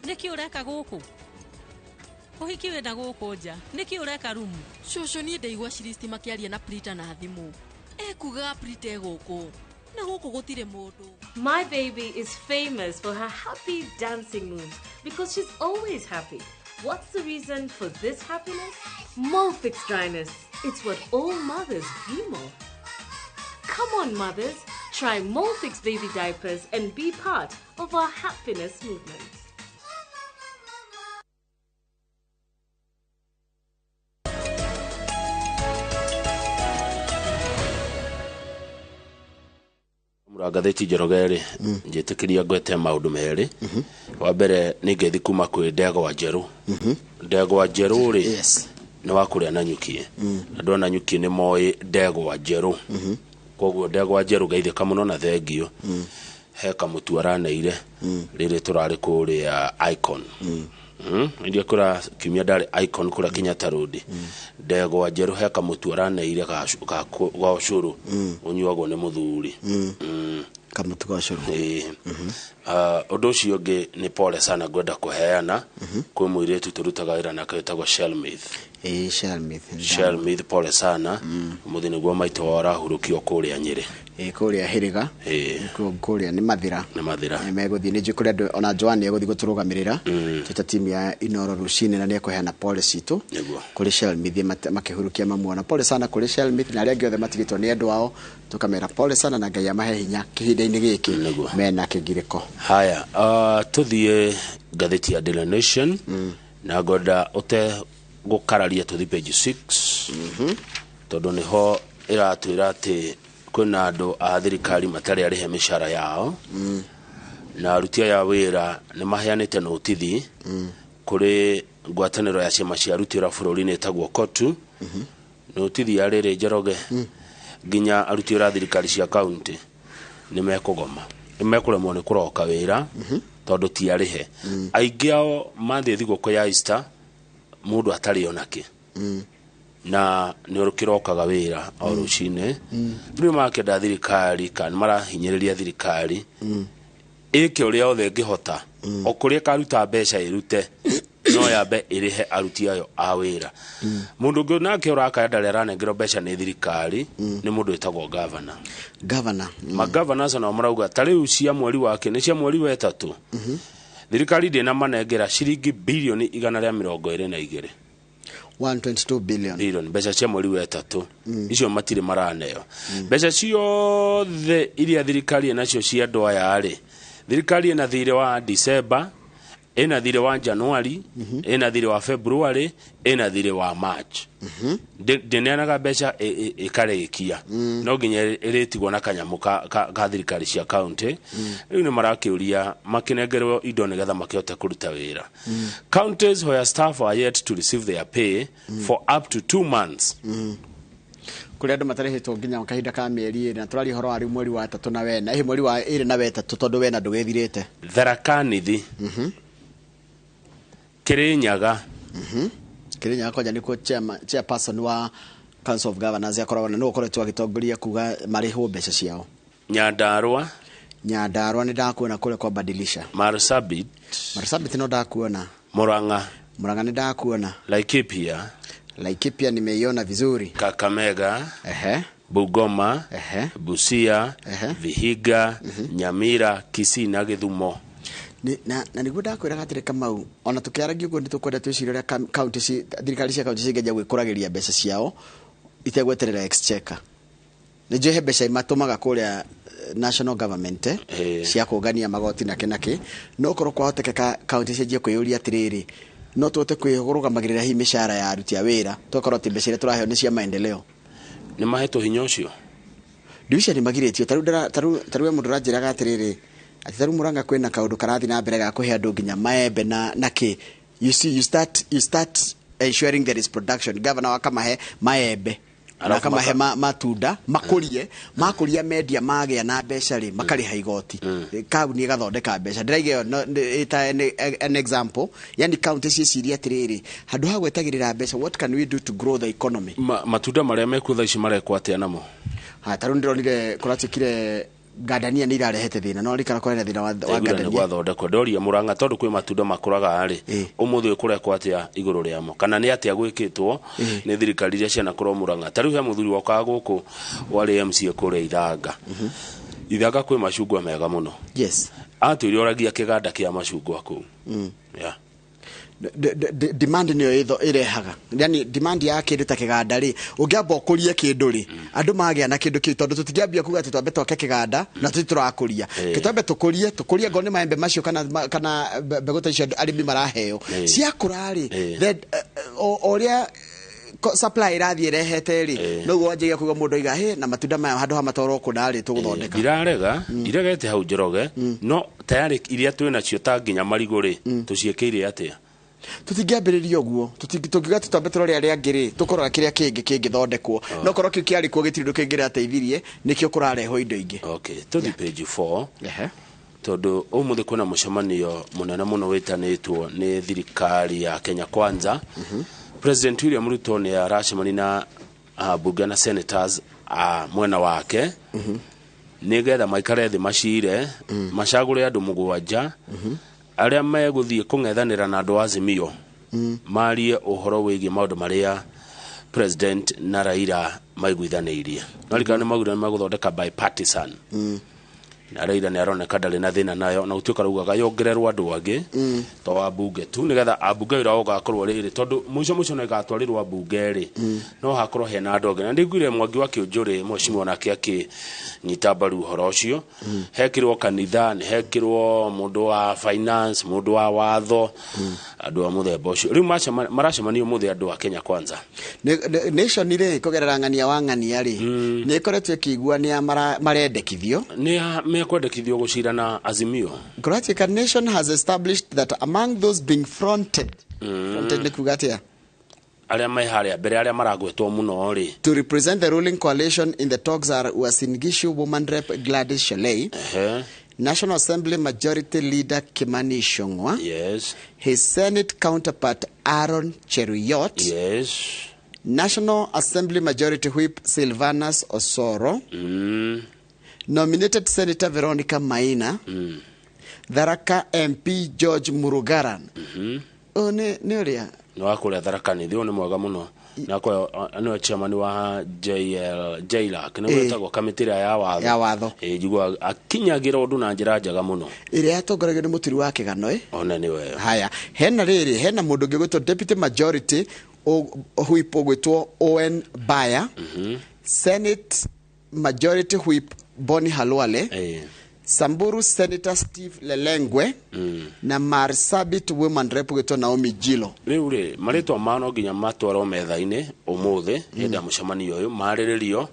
Speaker 27: Nĩkĩ ũreka gũkũ? Ũhiki wĩna gũkũ nja. Nĩkĩ ũreka rumu?
Speaker 28: Cũcũ niĩ ndaigua Shiristi makĩaria na Prita na thimũ. Ekugaga Prita e gũkũ. Na gũkũ gũtirĩ mũndũ.
Speaker 17: My baby is famous for her happy dancing moves because she's always happy. What's the reason for this happiness? Molfix dryness. It's what all mothers dream of. Come on, mothers. Try Molfix baby diapers and be part of our happiness movement.
Speaker 5: Ngathĩti Njoroge rĩ, njĩtĩkĩria ngwete maũndũ merĩ. Wa mbere nĩ ngeithi kuma kwĩ Ndegwa Njerũ. Ndegwa Njerũ rĩ, nĩ wa kũrĩa Nanyuki. Andũ a Nanyuki nĩ moĩ Ndegwa Njerũ. Koguo Ndegwa Njerũ ngeithĩka mũno na thengio. He kamũtu araneire rĩrĩ tũrarĩ kũrĩa Icon. Iria kũra kiumia ndarĩ Icon kũrĩa Kenyatta Road. Ndegwa Njerũ he kamũtu araneire ga ũcũrũ ũnyuagwo nĩ mũthuri.
Speaker 2: Kamũtu ga ũcũrũ.
Speaker 5: Ũndũ ũcio ũngĩ nĩ pole sana ngwenda kũheana kwĩ mũirĩtu tũrutaga wĩra nake wĩtagwo Shelmith.
Speaker 2: Shelmith.
Speaker 5: Shelmith pole sana. Ũmũthĩ nĩguo maitũ wao arahurũkio kũrĩa Nyĩrĩ.
Speaker 2: Kũrĩa Hĩrĩga. Kũrĩa nĩ Mathĩra.
Speaker 5: Nĩ Mathĩra.
Speaker 2: Megũthiĩ nĩ njũĩ kũrĩa andũ ona Joan egũthiĩ gũtũrũgamĩrĩra. Twĩ timu ya Inoro rũcinĩ na nĩekũheana pole citũ. Kũrĩ Shelmith makĩhurukia mamuona. Pole sana kũrĩ Shelmith na arĩa angĩ othe matigĩtwo nĩ andũ ao. Tũkamera pole sana na Ngai amahe hinya kĩhinda-inĩ gĩkĩ mena kĩgirĩko.
Speaker 5: Haya, tũthiĩ ngathĩti ya Daily Nation na ngwenda ũte gũkararia tũthiĩ page 6 tondũ nĩho ĩratwĩra atĩ kwĩna andũ a thirikari matarĩ arĩhe mĩcara yao na aruti aya wĩra nĩ maheanĩte notithi kũrĩ ngwatanĩro ya ciama cia aruti wĩra bũrũri-inĩ ĩtagwo KOTU. Notithi ya rĩrĩ Njoroge, nginya aruti wĩra a thirikari cia kaunti nĩ mekũgoma, nĩ mekũremwo nĩ kũroka wĩra tondũ ti arĩhe. Aingĩ ao mathiĩ thigũkũ ya Easter mũndũ atarĩ onake na nĩ ũkĩrokaga wĩra o rũcinĩ. Rĩu makĩenda thirikari kana marahinyĩrĩria thirikari Ĩke ũrĩa othe ĩngĩhota, o kũrĩa ĩkaruta mbeca ĩrute, no yambe ĩrĩhe aruti ayo a wĩra. Mũndũ ũngĩ nake ũrakaya ndarĩ aranengerwo mbeca nĩ thirikari nĩ mũndũ wĩtagwo gavana.
Speaker 2: Gavana.
Speaker 5: Magavana acio nao marauga ta rĩu cia mweri wake nĩ cia mweri wa ĩtatũ, thirikari ndĩnamanengera ciringi bilioni 122.
Speaker 2: 122 billion.
Speaker 5: Bilioni, mbeca cia mweri wa ĩtatũ icio matirĩ maraneo. Mbeca ciothe iria thirikari ĩnacio cia andũ aya rĩ, thirikari ĩna thirĩ wa December, ĩna thirĩ wa January, ĩna thirĩ wa February, ĩna thirĩ wa March. Ndĩneanaga mbeca ĩkarĩkia, no nginya ĩrĩtigwo na kanyamũ ka thirikari cia county. Rĩu nĩ marakĩũria makĩnengerwo indo nĩgetha makĩhote kũruta wĩra. Counties where staff are yet to receive their pay for up to 2 months.
Speaker 2: Kũrĩa andũ matarĩhĩtwo nginya kahinda ka mĩeri 2, na tũraria ũhoro wa rĩu mweri wa ĩtatũ na wena ĩhĩ, mweri wa 2 na wetatũ, tondũ wena ndũgĩthirĩte.
Speaker 5: Tharaka Nithi, Kirinyaga.
Speaker 2: Kirinyaga kwanja nĩkuo chairperson wa Council of Governors akoragwo, na nĩwe ũkoretwo agĩtongoria kuga marĩhwo mbeca ciao.
Speaker 5: Nyandarua.
Speaker 2: Nyandarua nĩ ndakuona kũrĩa kwa Badilisha.
Speaker 5: Marsabit.
Speaker 2: Marsabit no ndakuona.
Speaker 5: Murang'a.
Speaker 2: Murang'a nĩ ndakuona.
Speaker 5: Laikipia.
Speaker 2: Laikipia nimeiona vizuri.
Speaker 5: Kakamega. Bungoma. Busia. Vihiga, Nyamira, Kisii na Githumo.
Speaker 2: Na nĩguo ndakwĩraga atĩrĩ, Kamau, ona tũkĩaragia ũguo nĩ tũkwenda twĩcirie ũrĩa county thirikari cia county cingĩanjia gwĩkũragĩria mbeca ciao itegweterera exchequer. Nĩ njũĩ he mbeca imatũmaga kũrĩa national government cia kũngania magoti nakĩ nakĩ, no korwo kwahotekeka county cianjie kwĩyũria atĩrĩrĩ, no tũhote kwĩrũgamagĩrĩra hihi mĩcara ya aruti a wĩra, tũgakorwo atĩ mbeca iria tũraheo nĩ cia maendeleo.
Speaker 5: Nĩ mahetwo hinya ũcio?
Speaker 2: Ndiwicia nĩ magirĩtio. Tarĩu we mũndũ ũranjĩraga atĩrĩrĩ, atĩ tarĩu Mũrang'a kwĩna kaũndũ karathiĩ na mbere ga kũhe andũ nginya maembe na kĩ. You see, you start ensuring there is production. Governor akamahe maembe na
Speaker 5: Alafu
Speaker 2: akamahe matunda makũrie, makũria mendia magĩa na mbeca rĩ, makarĩha igoti, kambuni ĩgathondeka mbeca. Ndĩraiga ĩyo ĩta an example, yani county ciĩcirie atĩrĩrĩ, handũ ha gwetagĩrĩra mbeca, what can we do to grow the economy?
Speaker 5: Matunda marĩa mekuo thaa ici marekwo atĩa namo?
Speaker 2: Ha, tarĩu ndĩronire kũratuĩkire ngandania nĩ irarehete thĩna, no rikara kũrĩ na thĩna wa
Speaker 5: Ndaiguire nĩ
Speaker 2: ngandania.
Speaker 5: Gwathondekwo ndoria Mũrang'a, tondũ kwĩ matunda makũraga rĩ, ũmũthĩ ũyũ kũrekwo atĩa igũrũ rĩamo, kana nĩ atĩa gwĩkĩtwo nĩ thirikari iria cianakorwo Mũrang'a? Ta rĩu he mũthuri wokaga gũkũ warĩ MCA kũrĩa Ithanga. Ithanga kwĩ macungwa mega mũno. Atwĩre oragia kĩganda kĩa macungwa kũu. Yeah.
Speaker 2: Demand nĩyo ĩrehaga, yani demand ya kĩndũ ta kĩganda rĩ, ũngĩamba ũkũrie kĩndũ rĩ, andũ magĩa na kĩndũ kĩu, tondũ tũtingĩambia kuga atĩ twambe twake kĩganda na tũthiĩ tũrakũria. Kĩtwambe tũkũrie ngoo nĩ maembe macio kana mbegũ ta icio arĩmi maraheo, ciakũra rĩ, then o ũrĩa supply ĩrathiĩ ĩrehete rĩ, noguo wanjagia kuga mũndũ aiga hĩ na matunda maya handũ ha matwarwo kũna rĩ, tũgũthondeka.
Speaker 5: Ndirarega, iregete hau, Njoroge, no tayarĩ iria twĩ nacio ta nginya marigũ rĩ, tũciĩkĩire atĩa?
Speaker 2: Tũtingĩambĩrĩria ũguo. Tũngiuga tũtambe tũrore arĩa angĩ rĩ, tũkũrora kĩrĩa kĩngĩ kĩngĩthondekwo, no korwo kĩu kĩarĩ kuo gĩtirĩ ũndũ kĩngĩrateithirie, nĩkĩo kũrarehwo indo ingĩ.
Speaker 5: Okay, tũthi page 4, tondũ ũmũthĩ kwĩna mũcemanio mũnene mũno wĩtanĩtwo nĩ thirikari ya Kenya Kwanza. President William Ruto nĩ aracemania na ambunge na senators a mwena wake nĩgetha maikare thĩ macire macagũre andũ 7 arĩa megũthiĩ kũng'ethanĩra na andũ a Azimio, marie ũhoro wĩgiĩ maũndũ marĩa president na Raila maiguithanĩirie. No rikana nĩ maugire nĩ megũthondeka bipartisan, na Raila nĩ aroneka ndarĩ na thĩna nayo, na gũtuĩka raugaga yongererwo andũ angĩ to ambunge tu, nĩgetha ambunge wĩra wao ũgakorwo rĩrĩ, tondũ mũico mũico no ĩgatwarĩrwo ambunge rĩ, no hakorwo hena andũ angĩ. Na ndĩiguire Mwangi wa Kĩũnjũrĩ mheshimiwa nake akĩnyita mbaru ũhoro ũcio. Hekĩrwo kanitha, nĩ hekĩrwo mũndũ wa finance, mũndũ wa watho, andũ a mũthemba ũcio. Rĩu maracemania ũmũthĩ andũ a Kenya Kwanza.
Speaker 2: Nation rĩ, kũgerera ng'ania wa ng'ania rĩ, nĩ ĩkoretwo ĩkĩigua nĩ a marendekithio.
Speaker 5: Nĩ mekwendekithio gũcira na Azimio.
Speaker 2: Kũratuĩka Nation has established that among those being fronted, fronted nĩ kuga atĩa?
Speaker 5: Arĩa me harĩa mbere, arĩa maragwetwo mũno rĩ,
Speaker 2: to represent the ruling coalition in the talks are Uasin Gishu Woman Rep Gladys Shelei, National Assembly Majority Leader Kimani Ichung'wah, his Senate counterpart Aaron Cheruiyot, National Assembly Majority Whip Silvanus Osoro, nominated Senator Veronica Maina, Tharaka MP George Murugaran. Ũyũ nĩ ũrĩa
Speaker 5: Nĩ wa kũrĩa Tharaka Nithi. Ũyũ nĩ mwega mũno na kwa nĩwe chairman wa JL JLAC, nĩ gwĩtagwo kamĩtĩ ĩrĩa ya watho.
Speaker 2: Ya watho.
Speaker 5: Ĩ, njiguaga akinyagĩra ũndũ na njĩra njega mũno.
Speaker 2: Ĩrĩa yatongoragio nĩ mũturi wa kĩgano, ĩ.
Speaker 5: One nĩwe.
Speaker 2: Haya, hena rĩrĩ, hena mũndũ ũngĩ gwĩtwo deputy majority whip ũgwĩtwo Owen Baya, Senate majority whip Boni Halwale, Samburu Senator Steve Lelengwe, na Marsabit woman rep gwĩtwo Naomi Jilo.
Speaker 5: Rĩu rĩ, marĩtwa mao no nginya matwarwo metha-inĩ ũmũthĩ hĩndĩ ya mũcemanio ũyũ, marĩrĩrio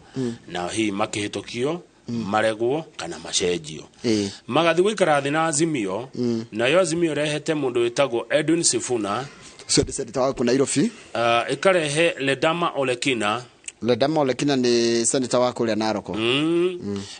Speaker 5: na hihi makĩhĩtũkio, maregwo kana macenjio. Magathiĩ gũikara thĩ na Azimio, nayo Azimio ĩrehete mũndũ wĩtagwo Edwin Sifuna.
Speaker 2: Ũcio nĩ senator wa kũ Nairobi.
Speaker 5: Ĩkarehe Ledama Olekina.
Speaker 2: Ledama Olekina nĩ senator wa kũrĩa Narok.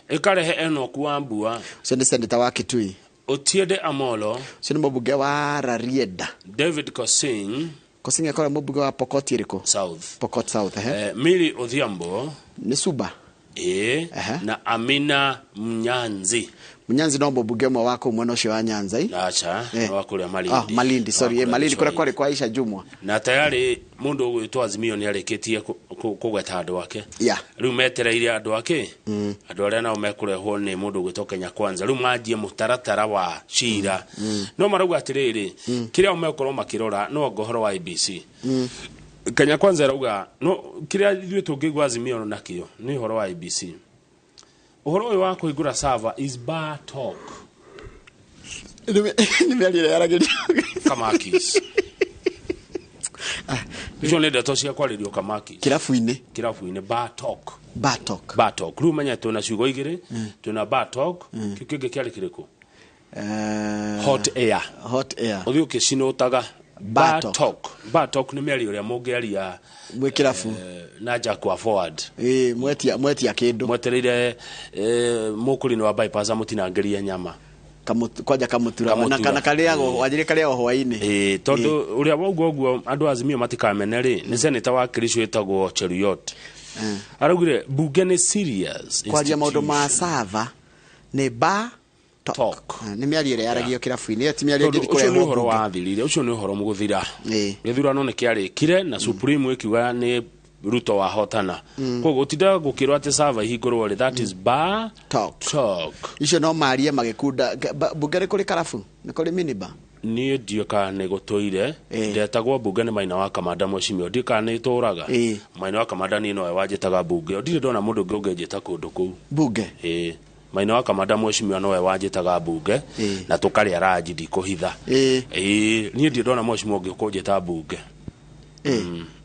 Speaker 5: Ĩkarehe Enoch Wambua.
Speaker 2: Ũcio nĩ senator wa Kitui.
Speaker 5: Otiende Amolo.
Speaker 2: Ũcio nĩ mũmbunge wa Rarieda.
Speaker 5: David Kosing.
Speaker 2: Kosing akorwo mũmbunge wa Pokot ĩrĩkũ?
Speaker 5: South.
Speaker 2: Pokot South, ehe.
Speaker 5: Mili Odhiambo.
Speaker 2: Nĩ Suba.
Speaker 5: Ĩ, na Amina Mnyanzi.
Speaker 2: Mnyanzi no mũmbunge ũmwe wa kũu mwena ũcio wa Nyanza, ĩ?
Speaker 5: Acha, wa kũrĩa Malindi.
Speaker 2: Ah, Malindi, sorry,
Speaker 5: Wa kũrĩa
Speaker 2: Malindi kũrĩa
Speaker 5: Gĩcũa-inĩ.
Speaker 2: kwarĩ kwa Aisha Jumwa.
Speaker 5: Na tayari mũndũ ũgwĩtwo Azimio nĩ arĩkĩtie kũgweta andũ ake. Rĩu metereire andũ ake, andũ arĩa nao mekũrehwo nĩ mũndũ ũgwĩtwo Kenya Kwanza, rĩu manjie mũtaratara wa cira. No marauga atĩrĩrĩ, kĩrĩa megũkorwo makĩrora no anga ũhoro wa IBC. Kenya Kwanza ĩrauga no kĩrĩa ithuĩ tũngĩigua Azimio nakĩo nĩ ũhoro wa IBC. Ũhoro ũyũ wa kũhingũra server is bar talk.
Speaker 2: Nĩ mĩario ĩrĩa yaragĩrio
Speaker 5: Kamakis. Icio nĩ ndeto cia kwarĩrio Kamakis.
Speaker 2: Kĩrabu-inĩ.
Speaker 5: Kĩrabu-inĩ, bar talk.
Speaker 2: Bar talk.
Speaker 5: Bar talk. Rĩu menya twĩna ciugo igĩrĩ, twĩna bar talk, kĩu kĩngĩ kĩarĩ kĩrĩkũ? Hot air.
Speaker 2: Hot air.
Speaker 5: Ũthiĩ ũkĩcinũtaga.
Speaker 2: Bar
Speaker 5: Bar
Speaker 2: talk.
Speaker 5: talk. Bar talk nĩ mĩario ĩrĩa mũngĩaria
Speaker 2: mwĩ kĩrabu.
Speaker 5: Na Jack wa forward.
Speaker 2: Ĩ, mwetia kĩndũ.
Speaker 5: Mwetereire mũkũrinĩ wa bypass amũtinangĩrie nyama.
Speaker 2: Kwanja kamutura na
Speaker 5: Kamũtura.
Speaker 2: kana karĩagwo wanjĩrĩ karĩagwo hwaĩ-inĩ.
Speaker 5: Ĩ, tondũ ũrĩa waugua ũguo andũ a Azimio matikamene rĩ, nĩ seneta wa Kericho wĩtagwo Cheruiyot. Araugire bunge nĩ serious
Speaker 2: Kwaria maũndũ ma
Speaker 5: institution.
Speaker 2: sava nĩ bar talk. Nĩ mĩario ĩrĩa yaragio kĩrabu-inĩ, ĩyo ti mĩario
Speaker 5: Tondũ
Speaker 2: ĩngĩthiĩ
Speaker 5: ũcio nĩ
Speaker 2: kũrehwo
Speaker 5: ũhoro
Speaker 2: mbunge.
Speaker 5: wathirire, ũcio nĩ ũhoro mũgũthira. Gĩthurano nĩ kĩarĩkire na Supreme ĩkiuga nĩ Ruto wahotana. Koguo gũtinda gũkĩrwo atĩ server ihingũrwo rĩ, that is bar
Speaker 2: talk.
Speaker 5: Talk.
Speaker 2: Icio no marie magĩkunda. Mbunge nĩ kũrĩ karabu, nĩ kũrĩ minibar.
Speaker 5: Niĩ ndiũĩ kana nĩ gũtũire. Ndetagwo mbunge nĩ Maina wa Kamanda, mwecimio, ndiũĩ kana nĩ ĩtũraga. Maina wa Kamanda niĩ nowe wanjĩtaga mbunge. Ndirĩ ndona mũndũ ũngĩ ũngĩnjĩta kũndũ kũu.
Speaker 2: Mbunge?
Speaker 5: Ĩ, Maina wa Kamanda mwecimiwa nowe wanjĩtaga mbunge na tũkarĩa ranji, ndikũhitha. Ĩ, niĩ ndirĩ ndona mwecimiwa ũngĩ ũkũnjĩta mbunge.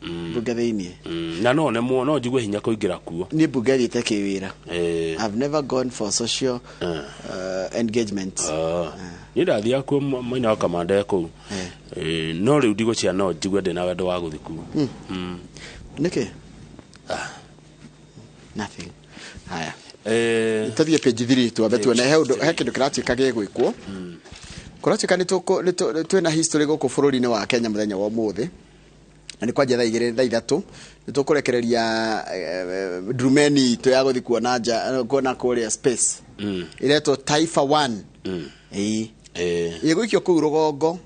Speaker 2: Mbunge thĩiniĩ.
Speaker 5: Na no nemwo no njigue hinya kũingĩra kuo.
Speaker 2: Niĩ mbunge thiĩte kĩwĩra.
Speaker 5: Ĩ.
Speaker 2: I've never gone for social engagement.
Speaker 5: Ah. Niĩ ndathiaga kuo Maina wa Kamanda e kũu. Ĩ, no rĩu ndigũcia no njigue ndĩna wendo wa gũthiĩ kuo.
Speaker 2: Nĩkĩ? Nothing. Haya, tũthiĩ page 3 twambe tuone he ũndũ, he kĩndũ kĩratuĩka gĩgwĩkwo. Kũratuĩka nĩ twĩna history gũkũ bũrũri-inĩ wa Kenya mũthenya wa ũmũthĩ, na nĩ kwanja thaa 2, thaa 3 nĩ tũkũrekereria ndurumeni itũ ya gũthiĩ kuona nja, kuona kũrĩa space, ĩretwo Taifa 1. Ĩĩ, ĩgũikio kũu rũgongo,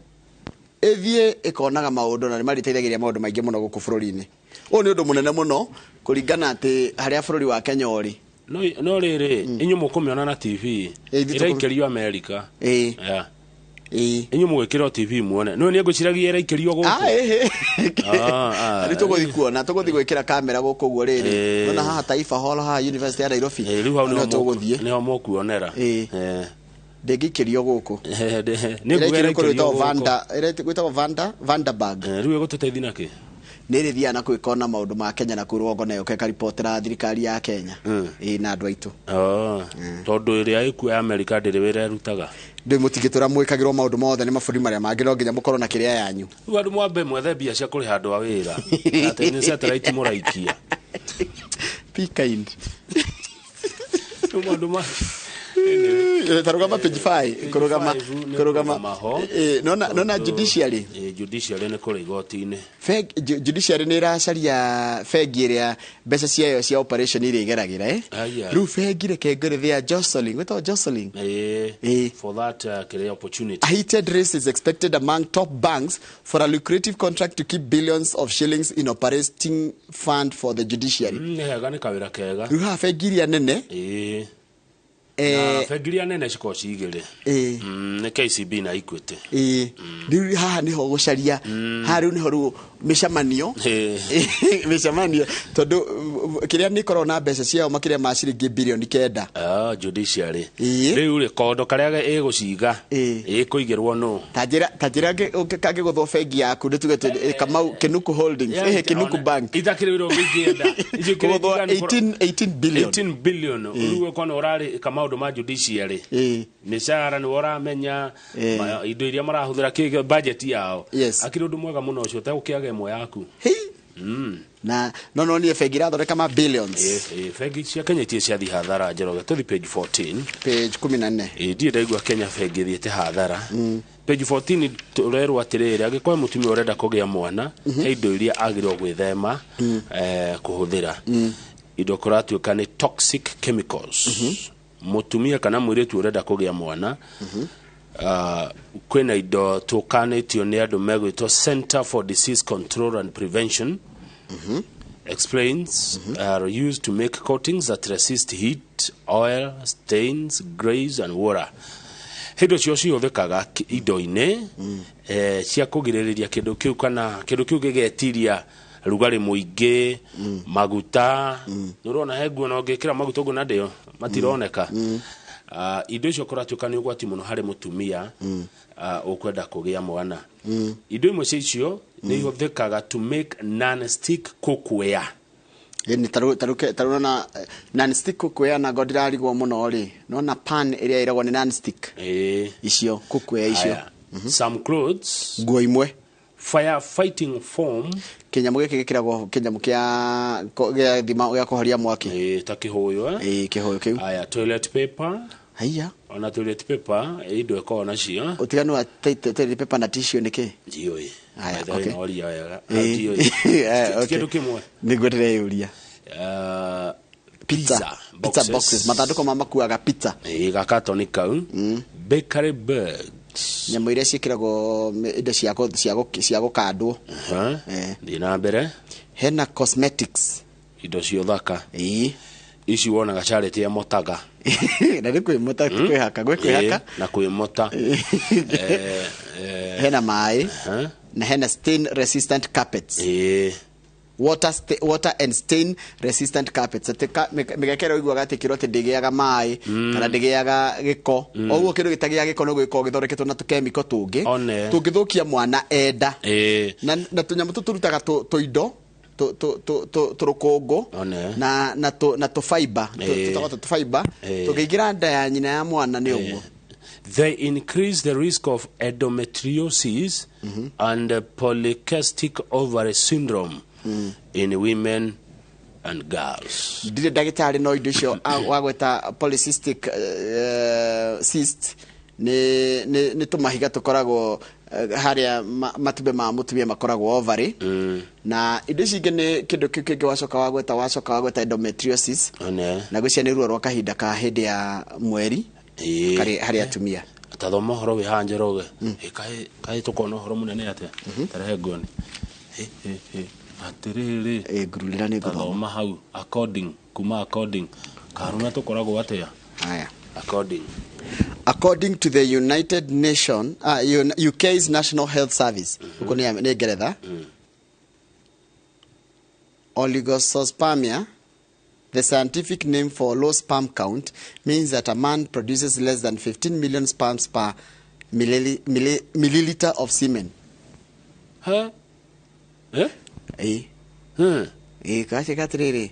Speaker 2: ĩthiĩ ĩkonaga maũndũ na nĩ marĩteithagĩrĩria maũndũ maingĩ mũno gũkũ bũrũri-inĩ. Ũyũ nĩ ũndũ mũnene mũno kũringana atĩ harĩa bũrũri wa Kenya ũrĩ.
Speaker 5: No rĩrĩ, inyuĩ mũkũmĩona na TV.
Speaker 2: Ithuĩ
Speaker 5: ĩraikĩrio Amerika. Yeah.
Speaker 2: Ĩĩ.
Speaker 5: Inyuĩ mũgĩkĩrwo TV muone no nĩ ngwĩciragia ĩraikĩrio gũkũ.
Speaker 2: Ah, ĩhĩ.
Speaker 5: Ah, ah.
Speaker 2: Rĩu tũgũthiĩ kuona, tũgũthiĩ gwĩkĩra kamera gũkũ ũguo rĩrĩ. Nona haha Taifa Hall haha University ya Nairobi.
Speaker 5: Rĩu hau
Speaker 2: nĩho
Speaker 5: nĩho
Speaker 2: tũgũthiĩ.
Speaker 5: Nĩho mũkuonera.
Speaker 2: Ĩĩ. Ndĩngĩikĩrio gũkũ.
Speaker 5: Nĩ nguga
Speaker 2: Ĩraikĩrio kũndũ
Speaker 5: ĩraikĩrio
Speaker 2: gwĩtagwo
Speaker 5: gũkũ.
Speaker 2: Vanda, gwĩtagwo Vanderburg.
Speaker 5: Rĩu ĩgũtũteithia nakĩ?
Speaker 2: Nĩ ĩrĩthiaga na kũu ĩkona maũndũ ma Kenya na kũu rũgongo, na ĩũke ĩkaribotera thirikari ya Kenya. Ĩĩ, na andũ aitũ.
Speaker 5: Oh, tondũ ĩrĩa ĩkuo ya Amerika ndĩrĩ wĩra ĩrutaga.
Speaker 2: Ndĩ mũtingĩtũra mwĩkagĩrwo maũndũ mothe nĩ mabũrũri marĩa mangĩ, no nginya mũkorwo na kĩrĩa yanyu.
Speaker 5: Rĩu andũ mwambe mwethe mbia cia kũrĩha andũ a wĩra, atĩ nĩ satellite mũraikia.
Speaker 2: Be kind.
Speaker 5: Rĩu maũndũ ma
Speaker 2: Tarũgama page 5 kũrũgama
Speaker 5: Page 5 nĩ
Speaker 2: kũrũgama
Speaker 5: kũrũgama ho.
Speaker 2: Nona judiciary.
Speaker 5: Judiciary nĩ kũrĩa igoti-inĩ.
Speaker 2: Judiciary nĩ ĩracaria bengi ĩrĩa mbeca ciayo cia operation iria igeragĩra
Speaker 5: Aya.
Speaker 2: Rĩu bengi reke ngwĩre they are jostling, gwĩtagwo jostling.
Speaker 5: For that kĩrĩa opportunity.
Speaker 2: A heated race is expected among top banks for a lucrative contract to keep billions of shillings in operating fund for the judiciary.
Speaker 5: Nĩ hega, nĩ kawĩra kega.
Speaker 2: Rĩu haha bengi iria nene
Speaker 5: Na bengi iria nene cikoragwo ci igĩrĩ. Nĩ KCB na Equity.
Speaker 2: Rĩu haha nĩho gũcaria, haha rĩu nĩho rĩu mĩcemanio mĩcemanio tondũ kĩrĩa nĩ ĩkoragwo na mbeca ciao makĩria ma ciringi birioni 9.
Speaker 5: Ah, judiciary rĩu rĩ kondo karĩa ĩgũciga ĩkũigĩrwo nũ?
Speaker 2: Ta njĩra kangĩgũthwo bengi yaku nĩ tuge Kamau Kinuku Holdings, Kinuku Bank
Speaker 5: itakĩrĩ wĩra ũngĩingĩenda.
Speaker 2: Kũgũthwo 18 billion.
Speaker 5: 18 billion. Rĩu ũkona ũrarĩ ka maũndũ ma judiciary, mĩcara nĩwe ũramenya, indo iria marahũthĩra, kĩ budget yao. Akĩrĩ ũndũ mwega mũno ũcio ũtegũkĩaga ĩmwe yaku.
Speaker 2: Na no niĩ bengi irathondeka ma billions.
Speaker 5: Bengi cia Kenya itirĩ ciathiĩ hathara, Njoroge. Tũthi page 14.
Speaker 2: Page 14.
Speaker 5: Ndirĩ ndaigua Kenya bengi ĩthiĩte hathara. Page 14 tũrerwo atĩrĩrĩ, angĩkorwo mũtumia ũrenda kũgĩa mwana, he indo iria agĩrĩirwo gwĩthema kũhũthĩra, indo kũratuĩka nĩ toxic chemicals. Mũtumia kana mũirĩtu ũrenda kũgĩa mwana, kwĩna indo tũkanĩtio nĩ andũ megwĩtwo Center for Disease Control and Prevention explains are used to make coatings that resist heat, oil, stains, grease and water. Indo cio cihũthĩkaga indo-inĩ cia kũgirĩrĩria kĩndũ kĩu kana kĩndũ kĩu gĩgetiria rugarĩ mũingĩ, maguta. Nĩ ũrona he nguo na ũngĩkĩra maguta ũguo na ndĩo matironeka. Indo icio kũratuĩka nĩ ũgwati mũno harĩ mũtumia ũkwenda kũgĩa mwana. Indo imwe cia icio nĩ ihũthĩkaga to make non-stick cookware.
Speaker 2: Ĩni tarũ nona non-stick cookware, na ngo ndirarigwo mũno rĩ, nona pan ĩrĩa ĩragwo nĩ non-stick. Icio cookware icio.
Speaker 5: Haya. Some clothes.
Speaker 2: Nguo imwe.
Speaker 5: Fire fighting foam.
Speaker 2: Kĩnyamũ gĩkĩ gĩkĩragwo kĩnyamũ gĩa thima gĩa kũhoria mwaki.
Speaker 5: Ta kĩhũyũ.
Speaker 2: Kĩhũyũ kĩu.
Speaker 5: Haya, toilet paper.
Speaker 2: Haiya.
Speaker 5: Ona toilet paper indo ĩkoragwo nacio.
Speaker 2: Ũtiganu wa toilet paper na tissue nĩ kĩ?
Speaker 5: Ndiũĩ.
Speaker 2: Haya,
Speaker 5: By the way,
Speaker 2: okay.
Speaker 5: noria wega. Ndiũĩ. Ti kĩndũ kĩmwe.
Speaker 2: Nĩguo ndĩreyũria.
Speaker 5: Pizza
Speaker 2: Pizza boxes, mathandũkũ ma makuaga pizza.
Speaker 5: Gakatoni kau. Bakery bags.
Speaker 2: Nyamũ iria ciĩkĩragwo indo cia gũkandwo.
Speaker 5: Thiĩ na mbere.
Speaker 2: Hena cosmetics.
Speaker 5: Indo cia ũthaka. Ici wonaga Charity emotaga.
Speaker 2: Na nĩ kwĩmota, kwĩhaka, gwĩ kwĩhaka.
Speaker 5: Na kwĩmota.
Speaker 2: Hena maĩ na hena stain resistant carpets. Water and stain resistant carpets, atĩ mĩgeka ĩrĩa ũiguaga atĩ kĩrwo atĩ ndĩgĩaga maĩ kana ndĩgĩaga gĩko. Ũguo kĩndũ gĩtagĩaga gĩko no gĩkorwo gĩthondeketwo na tũkemiko tũngĩ tũngĩthũkia mwana enda. Na tũnyamũ tũtũ tũrutaga tũindo tũrũkũngũ na tũfiber, tũtagwo tũfiber, tũngĩingĩra nda ya nyina ya mwana nĩ ũguo.
Speaker 5: They increase the risk of endometriosis and polycystic ovary syndrome in women and girls.
Speaker 2: Ndirĩ ndagĩtarĩ, no indo icio wagweta, polycystic cyst, nĩ tũmahiga tũkoragwo harĩa matumbĩ ma mũtumia makoragwo, ovary. Na indo ici ingĩ nĩ kĩndũ kĩu kĩngĩ wacoka wagweta endometriosis. Na gwĩcia nĩ ruo rwa kahinda ka hĩndĩ ya mweri harĩ atumia.
Speaker 5: Tathoma ũhoro wĩ haha, Njoroge. Kaĩ tũkona ũhoro mũnene atĩa? Tarehe nguoni. Atĩrĩrĩ.
Speaker 2: Ngururĩra nĩ ngũthoma.
Speaker 5: Tathoma hau according, kuma according karũme tũkoragwo atĩa?
Speaker 2: Haya.
Speaker 5: According.
Speaker 2: According to the United Nation, UK's National Health Service, huko nĩ Ngeretha, oligospermia, the scientific name for low sperm count, means that a man produces less than 15 million sperms per milliliter of semen.
Speaker 5: Ha? Eh?
Speaker 2: Kache katiriri.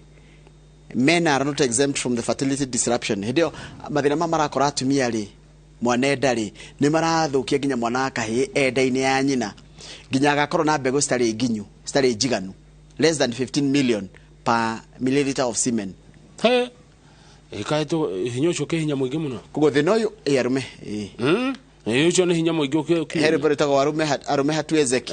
Speaker 2: Men are not exempt from the fertility disruption. Hĩndĩ ĩyo mathĩna ma marakora atumia rĩ, mwana enda rĩ, nĩ marathũkia nginya mwana akahĩ enda-inĩ ya nyina, nginya agakorwo na mbegũ citarĩ nginyu, citarĩ njiganu, less than 15 million per milliliter of semen.
Speaker 5: He. Ĩkaĩ hinya ũcio kĩ hinya mũingĩ mũno.
Speaker 2: Koguo thĩna ũyũ ĩ arũme ĩ.
Speaker 5: Ĩ ũcio nĩ hinya mũingĩ ũkĩ.
Speaker 2: He rwĩmbo rwĩtagwo arũme arũme hatuezeki.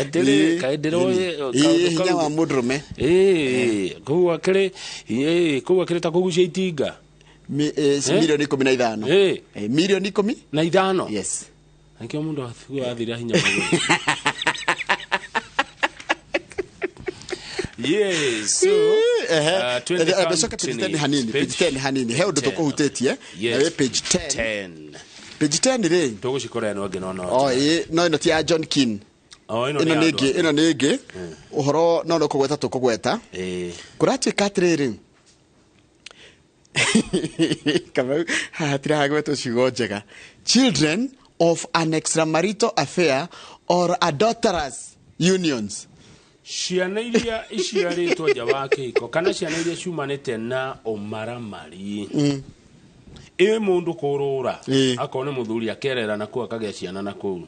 Speaker 5: Atĩrĩ kaĩ ndĩroĩ
Speaker 2: Ĩ, hinya wa mũndũrũme.
Speaker 5: Ĩ kũu akĩrĩ ĩ kũu akĩrĩ ta kũgucia itinga.
Speaker 2: Milioni 15. Milioni 10
Speaker 5: na ithano.
Speaker 2: Yes.
Speaker 5: Nakĩo mũndũ athira hinya mũingĩ. Yes, so
Speaker 2: Coka page 10 hanini, page 10 hanini. He ũndũ tũkũhutĩtie na wĩ page 10. Page 10 rĩ.
Speaker 5: Tũgũcikora ĩno ĩngĩ no no.
Speaker 2: Oh, ĩ no ĩno ti ya John Keane.
Speaker 5: Oh, ĩno
Speaker 2: Ĩno nĩ ĩngĩ, ĩno nĩ ĩngĩ. Ũhoro no no kũgweta tũkũgweta. Kũratuĩka atĩrĩrĩ. Kamau haha hatirahagwetwo ciugo njega. Children of an extramarital affair or adulterous unions.
Speaker 5: Ciana iria iciarĩtwo nja wa kĩhiko kana ciana iria ciumanĩte na ũmaramari. Ĩ mũndũ kũrũra akorwo nĩ mũthuri akerera na kũu akagĩa ciana na kũu.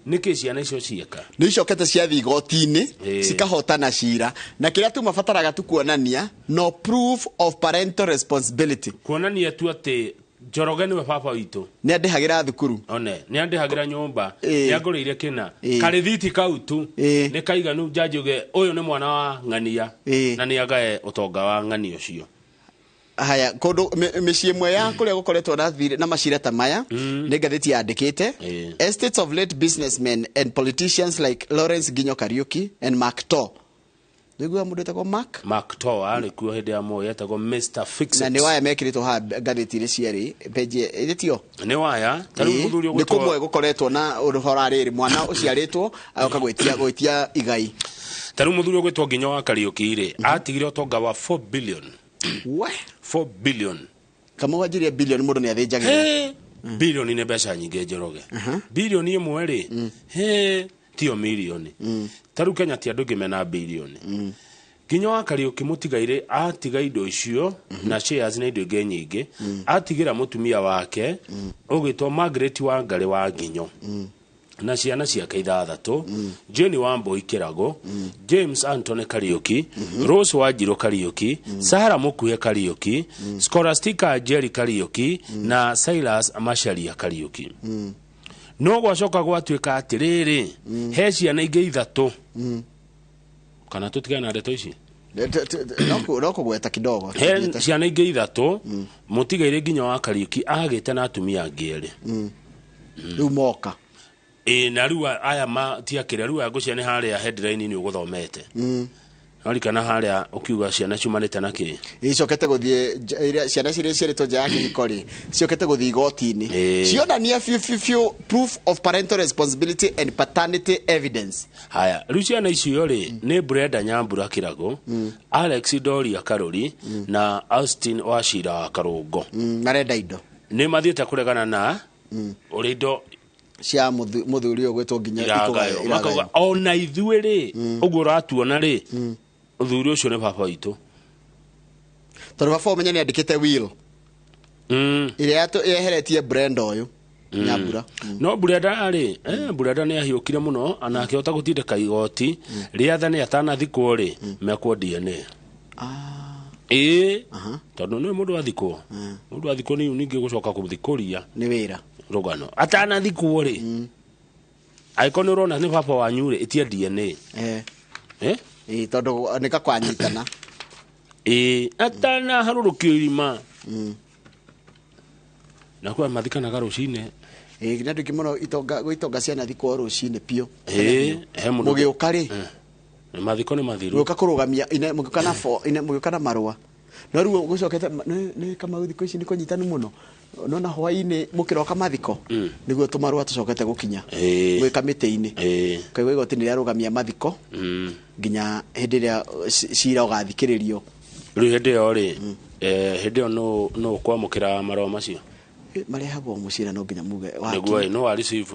Speaker 5: Nĩkĩ ciana icio cieka?
Speaker 2: Nĩ icokete ciathiĩ igoti-inĩ cikahotana cira na kĩrĩa tu mabataraga tu kuonania no proof of parental responsibility.
Speaker 5: Kuonania tu atĩ Njoroge nĩwe baba witũ.
Speaker 2: Nĩ andĩhagĩra thukuru.
Speaker 5: One, nĩ andĩhagĩra nyũmba, nĩ angũrĩire kĩna. Karĩthiti kau tu nĩ kaiganu njaji uge ũyũ nĩ mwana wa ng'ania na nĩ agae ũtonga wa ng'ania ũcio.
Speaker 2: Haya, kũndũ mĩciĩ ĩmwe ya kũrĩa gũkoretwo na thirĩ na macira ta maya nĩ ngathĩti yandĩkĩte estates of late businessmen and politicians like Lawrence Ginyo Kariuki and Mark To. Nĩguo mũndũ wĩtagwo Mark?
Speaker 5: Mark To arĩ kuo hĩndĩ ya Moi etagwo Mr Fix
Speaker 2: Na
Speaker 5: It.
Speaker 2: nĩ waya mekĩrĩtwo haha ngathĩti-inĩ cierĩ page ĩrĩ tio?
Speaker 5: Nĩ waya ta rĩu mũthuri
Speaker 2: Nĩ
Speaker 5: ũgwĩtwo
Speaker 2: kũmwe gũkoretwo na ũhoro rĩrĩ mwana ũciarĩtwo agoka gwĩtia gwĩtia igai.
Speaker 5: Ta rĩu mũthuri ũgwĩtwo Nginyo wa Kariuki rĩ atigire ũtonga wa 4 billion.
Speaker 2: We?
Speaker 5: 4 billion.
Speaker 2: Kama wanjirie billion mũndũ nĩ athĩnjagĩrwo.
Speaker 5: Bilioni nĩ mbeca nyingĩ Njoroge. Bilioni ĩmwe rĩ he tiyo milioni. Ta rĩu Kenya ti andũ aingĩ mena bilioni. Nginyo wa Kariuki mũtigairĩ atiga indo icio na shares na indo ingĩ nyingĩ atigĩra mũtumia wake ũgwĩtwo Margaret Wangari wa Nginyo na ciana ciake ithathatũ Jane Wambui Kĩrago James Anthony Kariuki Rose Wanjirũ Kariuki Sara Mũkuhe Kariuki Scholastica Njeri Kariuki na Silas Macharia Kariuki. No gwacoka gwatuĩka atĩrĩrĩ he ciana ingĩ ithatũ kana tũtigane na ndeto ici
Speaker 2: No kũgweta kidogo.
Speaker 5: He ciana ingĩ ithatũ mũtigairĩ Nginyo wa Kariuki agĩte na atumia angĩ erĩ
Speaker 2: rĩu moka.
Speaker 5: Ĩ na rĩu aya matiakĩrĩa rĩu aya ngũcia nĩ harĩa headline nĩ ũgũthomete. Norikana harĩa ũkiuga ciana ciumanĩte na kĩ?
Speaker 2: Icokete gũthiĩ ciana ciria ciarĩtwo nja ya kĩhiko rĩ ciokete gũthiĩ igoti-inĩ cionania biũ biũ biũ proof of parental responsibility and paternity evidence.
Speaker 5: Haya rĩu ciana icio rĩ nĩ Brenda Nyambura Kĩrago, Alex Doria Karũri na Austin Wachira wa Karũngo.
Speaker 2: Marenda indo.
Speaker 5: Nĩ mathiĩte kũregana na ũrĩa indo
Speaker 2: cia mũthuri ũyũ gwĩtwo nginya
Speaker 5: iragayo makauga ona ithuĩ rĩ ũguo ũratuona rĩ ũthuri ũcio nĩ baba witũ
Speaker 2: tondũ baba ũmenye nĩ andĩkĩte will ĩrĩa yeheretie Brenda ũyũ Nyambura.
Speaker 5: No Brenda rĩ Brenda nĩ ahiũkire mũno na akĩhota gũtindĩka igoti rĩathane atanathikwo rĩ mekwo DNA. Ĩĩ tondũ nĩ mũndũ athikwo mũndũ athikwo nĩ ningĩ gũcoka kũthikũria
Speaker 2: nĩ wĩra
Speaker 5: rũgano atanathikwo rĩ angĩkorwo nĩ ũrona nĩ baba wanyu rĩ ĩtia DNA.
Speaker 2: Ĩ tondũ nĩ kakwanyitana.
Speaker 5: Ĩ atanaharũrũkio irima na kwa mathikanaga rũcinĩ.
Speaker 2: Ĩ nĩ andũ aingĩ mũno itonga gwĩ itonga cianathikwo rũcinĩ biũ.
Speaker 5: Ĩ he mũndũ
Speaker 2: mũgĩũka rĩ
Speaker 5: mathiko nĩ mathiru
Speaker 2: mũgĩũka kũrũgamia mũgĩũka na mũgĩũka na marũa no rĩu gũcokete nĩ Kamau thikũ ici nĩ kũnyitanu mũno nona hwaĩ-inĩ mũkĩroka mathiko nĩguo tũmarũa tũcokete gũkinya gwĩ kamĩtĩ-inĩ kaigua igoti nĩ rĩarũgamia mathiko nginya hĩndĩ ĩrĩa cira ũgathikĩrĩrio.
Speaker 5: Rĩu hĩndĩ ĩyo rĩ hĩndĩ ĩyo no ũkwamũkĩra marũa macio
Speaker 2: marehagwo mũciĩ na no nginya muge
Speaker 5: nĩguo no wa receive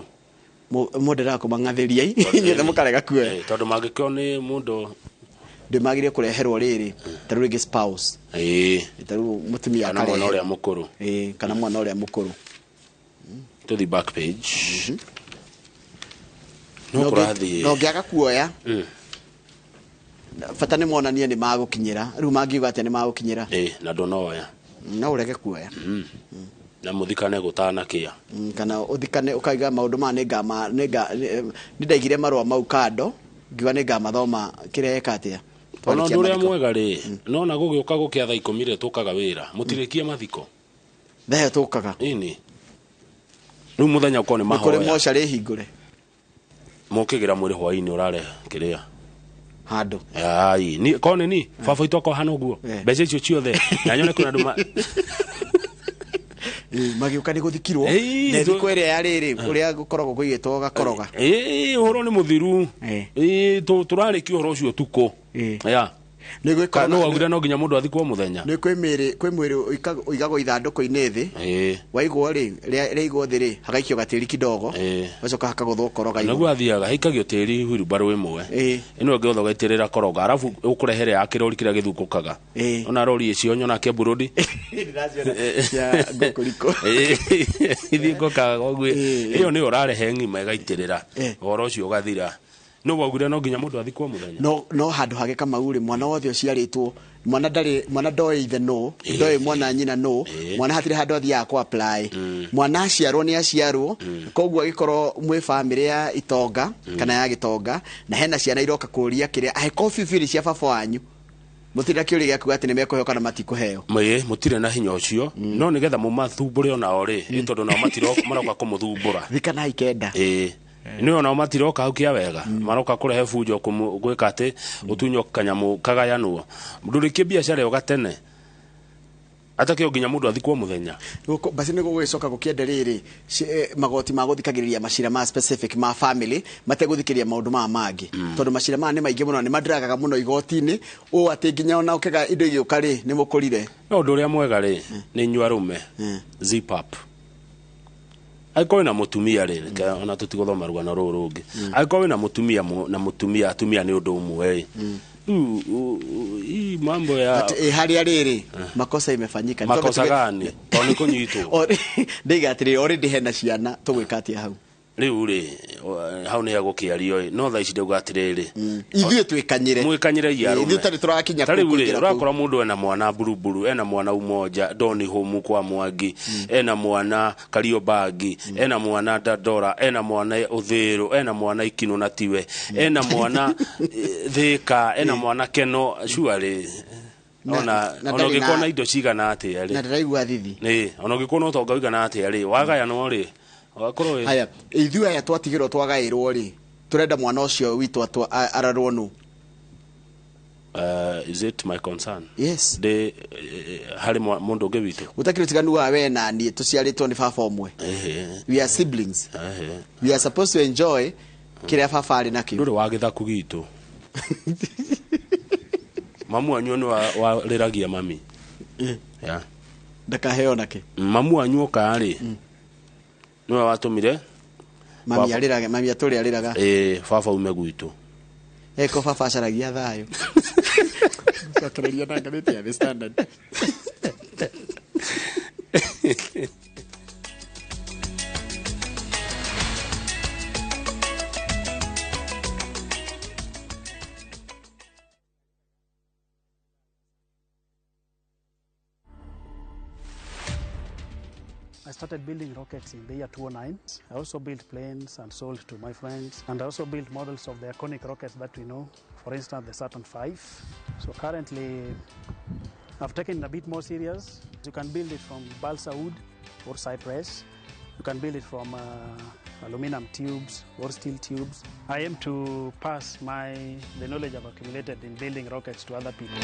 Speaker 2: mũnderaga kũmang'athĩria inyuothe mũkarega kuoya
Speaker 5: tondũ mangĩkĩo nĩ mũndũ
Speaker 2: ndĩmagĩrĩire kũreherwo rĩrĩ ta rĩu rĩngĩ spouse ta rĩu mũtumia
Speaker 5: kana mwana ũrĩa mũkũrũ
Speaker 2: kana mwana ũrĩa mũkũrũ.
Speaker 5: To the back page no kũrathiĩ no
Speaker 2: ngĩaga kuoya Bata nĩ monanie nĩ magũkinyĩra. Rĩu mangiuga atĩa nĩ magũkinyĩra?
Speaker 5: Na ndũnoya.
Speaker 2: No ũrege kuoya.
Speaker 5: Na mũthikane gũtanakia.
Speaker 2: Kana ũthikane ũkaiga maũndũ maya nĩngama nĩnga nĩndaigire marũa mau kando ngiuga nĩngamathoma kĩrĩa eka atĩa.
Speaker 5: Ona
Speaker 2: Twarĩkia
Speaker 5: ũndũ ũrĩa
Speaker 2: mathiko.
Speaker 5: mwega rĩ, nona gũgĩũka gũkĩa thaa 10 rĩ tũkaga wĩra. Mũtirĩkie mathiko.
Speaker 2: Thaa ĩyo tũkaga.
Speaker 5: Ĩni. Rĩu mũthenya ũkorwo nĩ
Speaker 2: Nĩ kũrĩ
Speaker 5: mahoya.
Speaker 2: mocarĩ hingũre.
Speaker 5: Mũkĩgĩra mwĩrĩ hwaĩ-inĩ ũrarehe kĩrĩa.
Speaker 2: Handũ.
Speaker 5: Ai, ni ko nĩ ni baba itũ akorwo hana ũguo. Mbeca icio ciothe. Na nyone kwĩna andũ ma
Speaker 2: Magĩũka nĩ gũthikirwo. Na thikũ ĩrĩa ya rĩrĩ ũrĩa gũkoragwo kũigĩtwo gakoroga.
Speaker 5: Ũhoro nĩ mũthiru. Tũrarĩkia ũhoro ũcio ũtukũ. Ya.
Speaker 2: Nĩ gwĩkora
Speaker 5: No waugire no nginya mũndũ athikwo mũthenya.
Speaker 2: Nĩ kwĩ mĩĩrĩ kwĩ mwĩrĩ ũigagwo ithandũkũ-inĩ thĩ. Waigwo rĩ, rĩaigwo thĩ rĩ, hagaikio gatĩri kidogo. Gacoka hakagũthwo koroga igũrũ.
Speaker 5: Naguo athiaga haikagio tĩri huirubarũ ĩmwe. Ĩno ĩngĩ yothe ũgaitĩrĩra koroga arabu ũkũrehere ya kĩrori kĩrĩa gĩthukũkaga. Ona rori icio nyona Kembu Road.
Speaker 2: Cia ngũkũrikũ.
Speaker 5: Ithiĩ ngũkaga ũguo. Ĩyo nĩyo ũrarehe ng'ima ĩgaitĩrĩra. Ũhoro ũcio ũgathira. No waugire no nginya mũndũ athikwo mũthenya.
Speaker 2: No handũ hage Kamau rĩ, mwana wothe ũciarĩtwo, mwana ndarĩ, mwana ndoĩ ithe nũ, ndoĩ mwana nyina nũ, mwana hatirĩ handũ athiaga kũ apply. Mwana aciarwo nĩ aciarwo, koguo agĩkorwo mwĩ bamĩrĩ ya itonga kana ya gĩtonga, na hena ciana iroka kũria kĩrĩa, angĩkorwo biũ biũ nĩ cia baba wanyu, mũtirĩ na kĩũria gĩa kuuga atĩ nĩ mekũheo kana matikũheo.
Speaker 5: Mũtirĩ na hinya ũcio, no nĩgetha mũmathumbũre onao rĩ, nĩ tondũ nao matiroka maroka kũmũthumbũra.
Speaker 2: Thikanai kenda.
Speaker 5: Nĩ onao matiroka hau kĩa wega, maroka kũrehe bunjo gwĩka atĩ ũtunywo kanyamũ kagayanwo. Ndũrĩkie biacara ĩyo gatene. Atakĩo nginya mũndũ athikwo mũthenya.
Speaker 2: Gũkũ basi nĩ gũgĩcoka gũkĩende rĩrĩ, magoti ma gũthikagĩrĩria macira ma specific ma family mategũthikĩrĩria maũndũ maya mangĩ. Tondũ macira maya nĩ maingĩ mũno, nĩ madragaga mũno igoti-inĩ, ũũ atĩ nginya ona ũkĩga indo igĩũka rĩ, nĩ mũkũrire.
Speaker 5: No ũndũ ũrĩa mwega rĩ, nĩ inyuĩ arũme, zip up. Angĩkorwo wĩna mũtumia rĩ, reke ona tũtigũthoma rũgano rũrũ rũngĩ. Angĩkorwo wĩna mũtumia na mũtumia, atumia nĩ ũndũ ũmwe ĩ. Rĩu, hii mambo ya
Speaker 2: But, harĩa rĩrĩ, makosa imefanyika.
Speaker 5: Makosa gani? Tondũ nĩ kũnyitwo.
Speaker 2: Ndaiga atĩrĩrĩ, already hena ciana, tũgwĩka atĩa hau?
Speaker 5: Rĩu rĩ, hau nĩ hegũkĩario ĩ, no thaa ici ndauga atĩrĩrĩ.
Speaker 2: Ithuĩ twĩkanyĩre.
Speaker 5: Mwĩkanyĩre i arũme.
Speaker 2: Ithuĩ tarĩ tũrakinya
Speaker 5: Ta rĩu
Speaker 2: kũu
Speaker 5: rĩ,
Speaker 2: kũingĩra kũu.
Speaker 5: ũrakora mũndũ ena mwana Buruburu, ena mwana Umoja, Doni Homu kwa Mwangi, ena mwana Kariobangi, ena mwana Dandora, ena mwana Uthiru, ena mwana Ikino na Tiwe, ena mwana Thika, ena mwana Keno, surely. Ona
Speaker 2: na ndarĩ
Speaker 5: ũngĩkorwo na indo cigana atĩa rĩ.
Speaker 2: Na ndĩraigua thithi.
Speaker 5: Ona ũngĩkorwo na ũtonga ũigana atĩa rĩ, wagayanwo rĩ, ũgakorwo wĩ
Speaker 2: Haya, ithuĩ aya twatigĩrwo twagaĩrwo rĩ, tũrenda mwana ũcio witũ ararwo nũ?
Speaker 5: Is it my concern?
Speaker 2: Yes.
Speaker 5: Ndĩ harĩ mũndũ ũngĩ witũ.
Speaker 2: Gũtakĩrĩ ũtiganu wa we na niĩ, tũciarĩtwo nĩ baba ũmwe. We are siblings. We are supposed to enjoy kĩrĩa baba arĩ nakĩo.
Speaker 5: Ndũrĩ wa gĩthaku gitũ. Mamu wanyu nĩ warĩragia mami. Yeah.
Speaker 2: Ndakaheo nake.
Speaker 5: Mamu wanyu oka rĩ, nĩwe watũmire
Speaker 2: Mami arĩraga, mami atũrĩ arĩraga.
Speaker 5: Baba ume gwitũ.
Speaker 2: Eko baba acaragia thayũ. Cokereria na ngathĩti ya The Standard.
Speaker 3: I started building rockets in the year 2009. I also built planes and sold to my friends. And I also built models of the iconic rockets that we know, for instance, the Saturn V. So currently, I've taken it a bit more serious. You can build it from balsa wood or cypress. You can build it from aluminum tubes or steel tubes. I aim to pass the knowledge I've accumulated in building rockets to other people.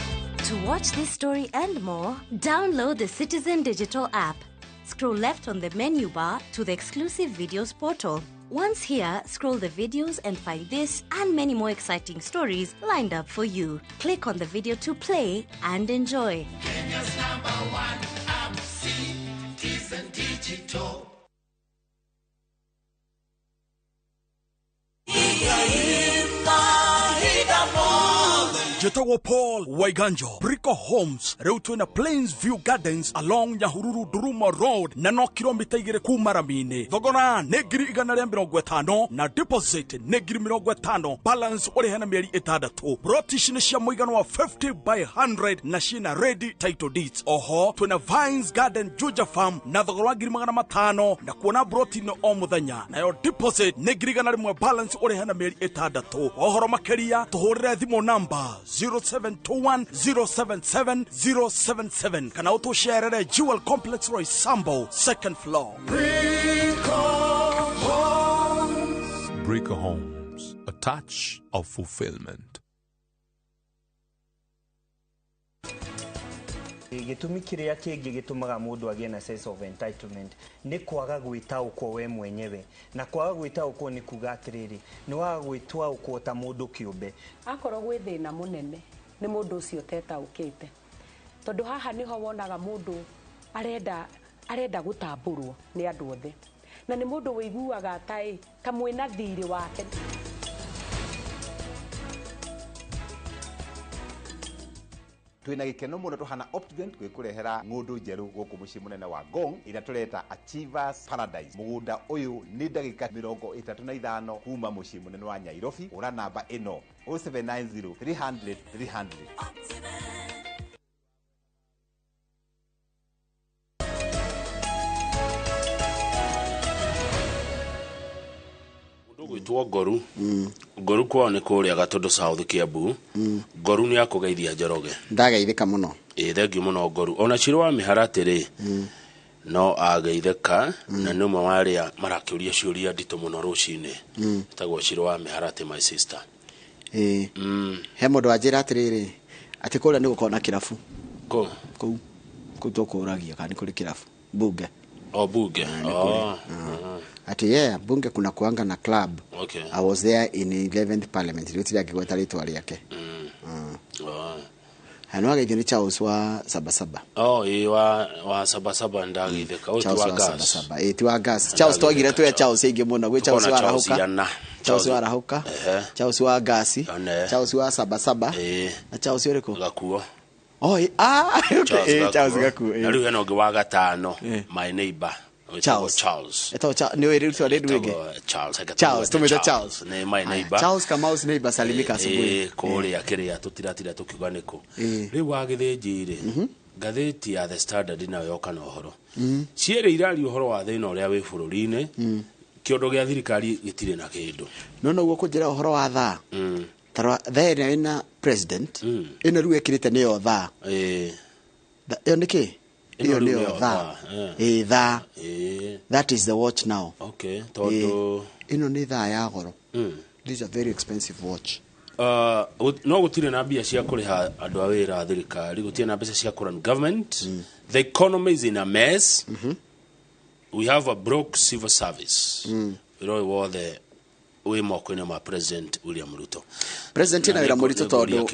Speaker 17: To watch this story and more, download the Citizen Digital app. Scroll left on the menu bar to the exclusive videos portal. Once here, scroll the videos and find this and many more exciting stories lined up for you. Click on the video to play and enjoy.
Speaker 18: Kenya's #1 app, Citizen Digital.
Speaker 6: Njĩtagwo Paul Waiganjo, Brico Homes. Rĩu twĩna Plains View Gardens along Nyahururu Ndurumo Road na no kilomita 2 kuma rami-inĩ. Thogora nĩ 150,000 na deposit nĩ 50,000, balance ũrĩhe na mĩeri 6. Broti ici nĩ cia mũigana wa 50 by 100 na ciĩna ready title deeds. Oho twĩna Vines Garden Juja Farm na thogora wa 500,000 na kuona broti nĩ o mũthenya, nayo deposit nĩ 100,000, balance ũrĩhe na mĩeri 6. Ũhoro makĩria tũhũrĩre thimũ namba 0721 077 077 kana ũtũcerere Jewel Complex Roysambu second floor.
Speaker 8: Brico Homes, a touch of fulfillment.
Speaker 9: Gĩtũmi kĩrĩa kĩngĩ gĩtũmaga mũndũ agĩe na sense of entitlement nĩ kwaga gwĩtaũkwo we mwenyewe, na kwaga gwĩtaũkwo nĩ kuga atĩrĩrĩ, nĩ waga gwĩtaũkwo ta mũndũ kĩũmbe.
Speaker 10: Akorwo gwĩ thĩna mũnene nĩ mũndũ ũcio ũtetaũkĩte, tondũ haha nĩho wonaga mũndũ arenda gũtambũrwo nĩ andũ othe, na nĩ mũndũ wĩiguaga ta mwĩna thirĩ wake.
Speaker 7: Twina gĩkeno mũno tũhana Optiven gwĩkũrehera ng'ũndũ njerũ gũkũ mũciĩ mũnene wa Ngong ĩrĩa tũreta Achievers Paradise. Mũgũnda ũyũ nĩ ndagĩka 35 kuma mũciĩ mũnene wa Nairobi. Ũra namba ĩno 0790 300 300.
Speaker 5: Gwitwo Ngoru. Ngoru kwao nĩ kũrĩa Gatũndũ South Kiambu. Ngoru nĩ akũgeithia Njoroge.
Speaker 2: Ndageithĩka mũno.
Speaker 5: Ĩ thengiũ mũno Ngoru. Ona Ciro wa mĩharatĩ rĩ no ageithĩka, na nĩ ũmwe wa arĩa marakĩũria ciũria nditũ mũno rũcinĩ. Etagwo Ciro wa mĩharatĩ, my sister.
Speaker 2: Ĩ he mũndũ wanjĩra atĩrĩrĩ, atĩ kũrĩa nĩ gũkorwo na kĩrabu.
Speaker 5: Kũ?
Speaker 2: Kũu. Kũu tũkũragia kana nĩ kũrĩ kĩrabu. Bunge.
Speaker 5: O bunge. Oh.
Speaker 2: Ati yeah, bunge kuna kuanga na club.
Speaker 5: Okay.
Speaker 2: I was there in 11th parliament. Rĩu angĩgweta rĩtwa rĩake. Hano ageithio nĩ Charles wa Sabasaba.
Speaker 5: Oh, ĩ wa Sabasaba ndageithĩka. Ũyũ ti wa gas.
Speaker 2: Ĩ ti wa gas. Charles twagire twĩ Charles aingĩ mũno. Gwĩ Charles wa Arahũka. Charles wa Arahũka. Charles wa Gasi. Charles wa Sabasaba. Na Charles ũrĩkũ?
Speaker 5: Gakuo.
Speaker 2: Oh, ah, okay. Charles Gakuo.
Speaker 5: Na rĩu hena ũngĩ wa gatano, my neighbor.
Speaker 2: Charles.
Speaker 5: Charles.
Speaker 2: Eto Charles ni wewe rĩu rĩu rĩngĩ.
Speaker 5: Charles.
Speaker 2: Charles, tumĩte Charles.
Speaker 5: Nĩ my neighbor.
Speaker 2: Charles Kamau's neighbor salimika asubuhi.
Speaker 5: Kũrĩa kĩrĩa tũtiratira tũkiuga nĩkũ. Rĩu wa Gĩthĩnji rĩ, ngathĩti ya The Standard nayo yoka na ũhoro. Cierĩ iraria ũhoro wa thĩna ũrĩa wĩ bũrũri-inĩ. Kĩondo gĩa thirikari gĩtirĩ na kĩndũ.
Speaker 2: No noguo kũnjĩra ũhoro wa thaa. Tarora thaa ĩrĩa ĩna president ĩno rĩu ĩkĩrĩte nĩyo thaa. Ĩyo nĩ kĩ? Ĩyo nĩyo thaa. Ĩ thaa. That is the watch now.
Speaker 5: Okay, tondũ
Speaker 2: ĩno nĩ thaa ya goro. This is a very expensive watch.
Speaker 5: No gũtirĩ na mbia cia kũrĩha andũ a wĩra a thirikari, gũtirĩ na mbeca cia kũrun government. The economy is in a mess. We have a broke civil service. Wĩra ũyũ wothe wĩ moko-inĩ ma President William Ruto.
Speaker 2: President ena wĩra mũritũ tondũ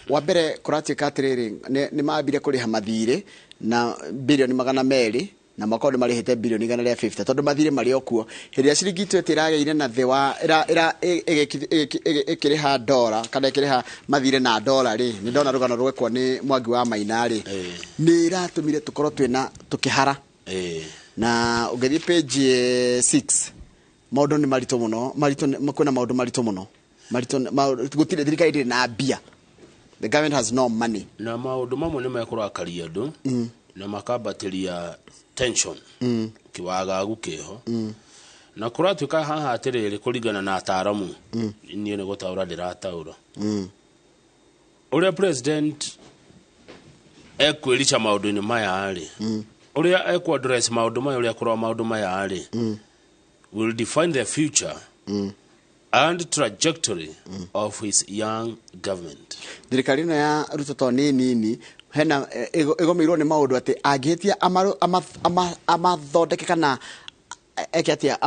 Speaker 2: wa mbere kũratuĩka atĩrĩrĩ, nĩ mambire kũrĩha mathirĩ na bilioni 200 na mwaka ũyũ nĩ marĩhĩte bilioni 150 tondũ mathirĩ marĩ o kuo. Hĩndĩ ĩrĩa ciringi itũ ĩragĩire na thĩ wa ĩkĩrĩha ndora kana ĩkĩrĩha mathirĩ na ndora rĩ, nĩ ndona rũgano rwekwo nĩ Mwangi wa Maina rĩ, nĩ ĩratũmire tũkorwo twĩna tũkĩhara. Na ũngĩthiĩ page 6 maũndũ nĩ maritũ mũno, maritũ kwĩna maũndũ maritũ mũno, maritũ gũtirĩ thirikari ndĩrĩ na mbia. The government has no money.
Speaker 5: Na maũndũ mamwe nĩ mekũrakaria andũ na makambatĩria tension kĩwagagu kĩho. Na kũratuĩka haha atĩrĩrĩ, kũringana na ataaramu, niĩ nĩ gũtaũra ndĩrataũra, ũrĩa president ekwĩrica maũndũ-inĩ maya rĩ, ũrĩa ekũ-address maũndũ maya, ũrĩa ekũrora maũndũ maya rĩ, will define the future and trajectory of his young government.
Speaker 2: Thirikari ĩno ya Ruto to nĩ nini, hena ĩgũmĩirwo nĩ maũndũ atĩ angĩhĩtia amathondeke kana eke atĩa,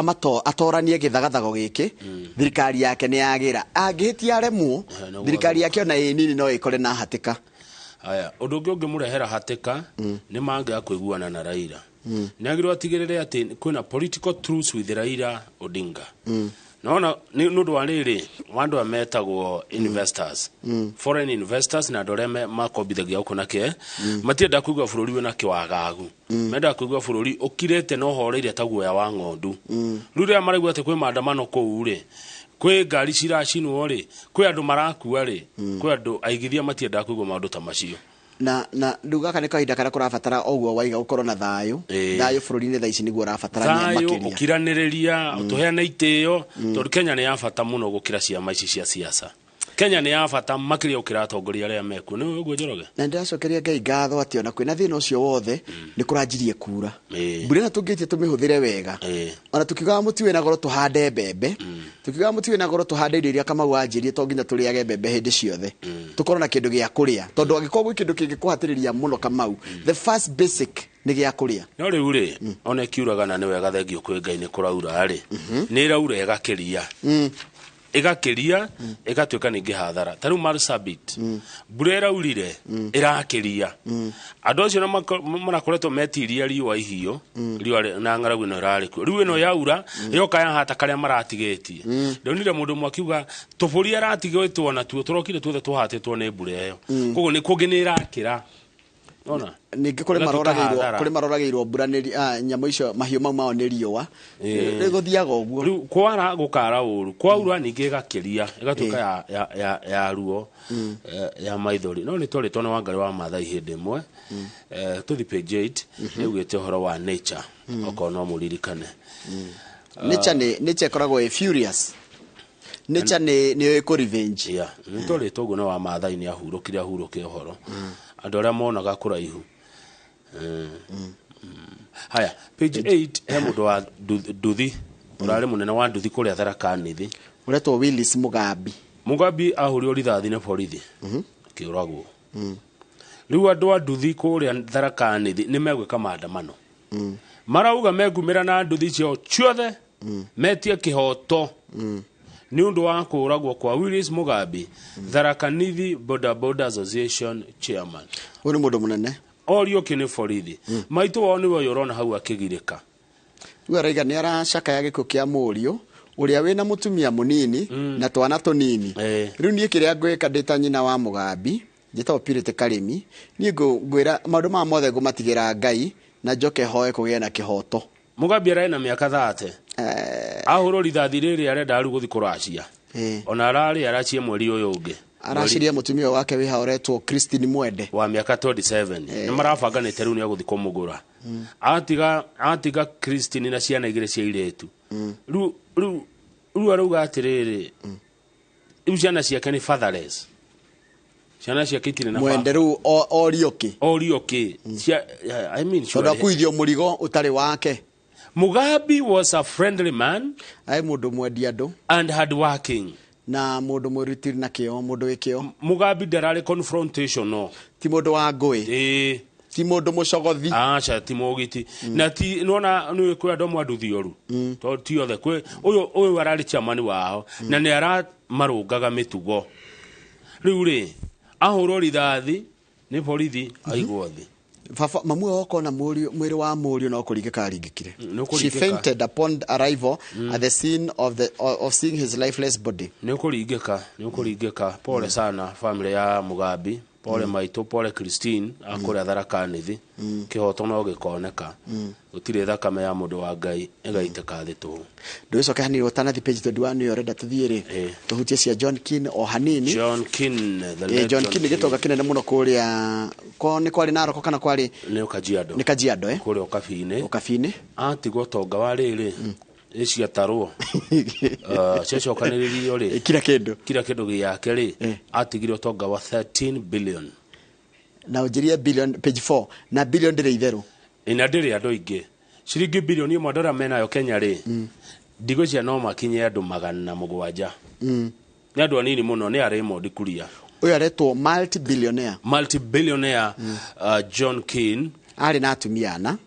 Speaker 2: atoranie gĩthagathago gĩkĩ, thirikari yake nĩ yagĩra. Angĩhĩtia aremwo, thirikari yake ona ĩ nini no ĩkore na hatĩka.
Speaker 5: Haya, ũndũ ũngĩ ũngĩmũrehera hatĩka nĩ mangĩaga kũiguana na Raila. Nĩ agĩrĩirwo atigĩrĩre atĩ kwĩna political truce with Raila Odinga. Nona nĩ ũndũ wa rĩrĩ wa andũ aya metagwo investors, foreign investors, na andũ arĩa makombithagia gũkũ na kĩ matienda kũigua bũrũri wĩna kĩwagagu, mendaga kũigua bũrũri ũkirĩte na ũhoreire ta guoya wa ng'ondu. Rĩu rĩrĩa maraigua atĩ kwĩ maandamano kũu rĩ, kwĩ ngari ciracinwo rĩ, kwĩ andũ marakua rĩ, kwĩ andũ aigithia matiendaga kũigua maũndũ ta macio.
Speaker 2: Na rĩu gaka nĩ kahinda karĩa kũrabatara o ũguo waiga gũkorwo na thayũ. Thayũ bũrũri-inĩ thaa ici nĩguo ũrabatarania
Speaker 5: thayũ,
Speaker 2: makĩria.
Speaker 5: Ũkiranĩrĩria, tũheane itĩo, tondũ Kenya nĩ ya bata mũno gũkĩra ciama ici cia siasa. Kenya nĩ ya bata makĩria gũkĩra atongoria arĩa mekuo. Nĩ ũguo, Njoroge?
Speaker 2: Na ndĩracokeria Ngai ngatho atĩ ona kwĩna thĩna ũcio wothe nĩ kũranjirie kura. Mbura ĩno tũngĩtie tũmĩhũthĩre wega, ona tukiugaga mũti wĩna goro tũhande mbembe, tukiugaga mũti wĩna goro tũhande irio iria Kamau wanjĩrie, to nginya tũrĩage mbembe hĩndĩ ciothe, tũkorwo na kĩndũ gĩa kũrĩa, tondũ angĩkorwo gwĩ kĩndũ kĩngĩkũhatĩrĩria mũno, Kamau, the first basic nĩ gĩa kũrĩa.
Speaker 5: No rĩu rĩ, ona ĩkiuraga na nĩ wega, thengio kwĩ Ngai nĩ kũraura rĩ, nĩ ĩraura ĩgakĩria, ĩgakĩria, ĩgatuĩka ningĩ hathara. Ta rĩu Marsabit, mbura ĩraurire ĩrakĩria, andũ acio na marakoretwo metiria riũa ihiũ, riũa na ng'aragu ĩno ĩrarĩ kuo. Rĩu ĩno yaura yoka yahata karĩa maratigĩtie. Ndonire mũndũ ũmwe akiuga tũbũri aratigĩtwo natuo tũrokire tuothe tũhatĩtwo nĩ mbura ĩyo. Koguo nĩ kũngĩ nĩ ĩrakĩra ona
Speaker 2: ningĩ kũrĩ
Speaker 5: Ĩgatuĩka
Speaker 2: maroragĩirwo
Speaker 5: hathara.
Speaker 2: Kũrĩ maroragĩirwo mbura nĩ nyamũ icio, mahiũ mau mao nĩ riũa. Rĩu gũthiaga ũguo.
Speaker 5: Rĩu kwara gũkara ũru, kwaura ningĩ ĩgakĩria, ĩgatuĩka ya ruo, ya maithori. No nĩ twarĩtwo nĩ Wangarĩ wa Maathai hĩndĩ ĩmwe. Tũthi page 8, ĩugĩte ũhoro wa nature, okorwo no mũririkane.
Speaker 2: Nature nĩ nature ĩkoragwo ĩ furious. Nature nĩ ĩkũ revenge.
Speaker 5: Yeah, nĩ twarĩtwo ũguo nĩ wa Maathai, nĩ ahurũkire, ahurũke ũhoro andũ arĩa monaga kũraihu. Haya, page 8, he mũndũ wa nduthi ũrarĩ mũnene wa nduthi kũrĩa Tharaka Nithi.
Speaker 2: Ũretwo Willis Mugambi.
Speaker 5: Mugambi ahũrirwo rithathi nĩ borithi akĩũragwo. Rĩu andũ a nduthi kũrĩa Tharaka Nithi nĩ megwĩka maandamano. Marauga mekumĩra na nduthi ciao ciothe metie kĩhoto nĩ ũndũ wa kũũragwo kwa Willis Mugambi, Tharaka Nithi Boda Boda Association chairman.
Speaker 2: Ũyũ nĩ mũndũ mũnene.
Speaker 5: Orio kĩ nĩ borithi. Maitũ wao nĩwe ũyũ ũrona hau akĩgirĩka.
Speaker 2: Rĩu araiga nĩ aracakaya gĩkuũ kĩa mũriũ ũrĩa wĩna mũtumia mũnini na twana tũnini. Rĩu niĩ kĩrĩa ngwĩka ndĩ ta nyina wa Mũgambi, njĩtagwo Purity Karĩmi, niĩ ngwĩra maũndũ maya mothe ngũmatigĩra Ngai na njoke hoe kũgĩe na kĩhoto.
Speaker 5: Mugambi ararĩ na mĩaka 30 ahũrwo rithathi rĩrĩ, arenda rĩu gũthiĩ kũracia. Ona ararĩ aracie mweri ũyũ ũngĩ.
Speaker 2: Araciria mũtumia wake wĩ ũretwo Christine Mwende
Speaker 5: wa mĩaka 27. Nĩ marabanganĩte rĩu nĩ agũthiĩ kũmũgũra. Atiga Christine na ciana igĩrĩ cia irĩtu. Rĩu arauga atĩrĩrĩ, rĩu ciana ciake nĩ fatherless, ciana ciake itirĩ na
Speaker 2: Mwende rĩu orio kĩ?
Speaker 5: Orio kĩ? I mean,
Speaker 2: tondũ
Speaker 5: surely-
Speaker 2: akuithio mũrigo ũtarĩ wake.
Speaker 5: Mugabe was a friendly man
Speaker 2: ai mũndũ mwendi andũ
Speaker 5: and hard working,
Speaker 2: na mũndũ mwĩrutĩri na kĩo, mũndũ wĩ kĩo.
Speaker 5: Mugabe ndararĩ confrontational.
Speaker 2: Ti mũndũ wa ngũĩ. Ti mũndũ mũcogothi.
Speaker 5: Aca, ti mũgiti na ti nona nĩ kwĩ andũ amwe anduthi oru, tondũ ti othe. Kwĩ ũyũ ararĩ chairman wao na nĩ aramarũngaga mĩtugo. Rĩu rĩ, ahũrwo rithathi nĩ borithi, aigwo thĩ.
Speaker 2: Baba mamu okona mũriũ, mwĩrĩ wa mũriũ no kũringĩka aringĩkire.
Speaker 5: Nĩ
Speaker 2: She
Speaker 5: ũkũringĩka.
Speaker 2: fainted upon arrival at the scene of seeing his lifeless body.
Speaker 5: Nĩ ũkũringĩka, nĩ ũkũringĩka. Pole sana family ya Mugambi, pole maitũ, pole Christine akũrĩa Tharaka Nithi. Kĩhoto no gĩkoneka. Gũtirĩ thakame ya mũndũ wa Ngai ĩgaitĩka thĩ tũhũ.
Speaker 2: Ndũgĩcoke hanini ũtanathi page 21 nĩyo ũrenda tũthiĩ rĩ, tũhutie cia John Keane o hanini.
Speaker 5: John Keane, the late.
Speaker 2: John Keane gĩtonga kĩnene mũno kũrĩa ko nĩ kwarĩ Narok kana kwarĩ
Speaker 5: Nĩ Kajiado.
Speaker 2: Nĩ Kajiado, eh?
Speaker 5: Kũrĩa Ũkabi-inĩ.
Speaker 2: Ũkabi-inĩ.
Speaker 5: Atigwo tonga wa rĩrĩ ĩciatarwo, ciacokanĩrĩrio rĩ,
Speaker 2: kira kĩndũ,
Speaker 5: kira kĩndũ gĩake rĩ, atigire ũtonga wa 13 billion.
Speaker 2: Na ũnjĩrie billion page 4 na billion ndĩrĩ itherũ.
Speaker 5: Ĩna ndĩrĩ andũ aingĩ. Ciringi bilioni 1 andũ arĩa menayo Kenya rĩ, ndigwĩciria no makinye andũ 700. Nĩ andũ anini mũno, nĩ a Raymond Kuria.
Speaker 2: Ũyũ aretwo multi billionaire.
Speaker 5: Multi billionaire, John Keane.
Speaker 2: Arĩ na atumia ana.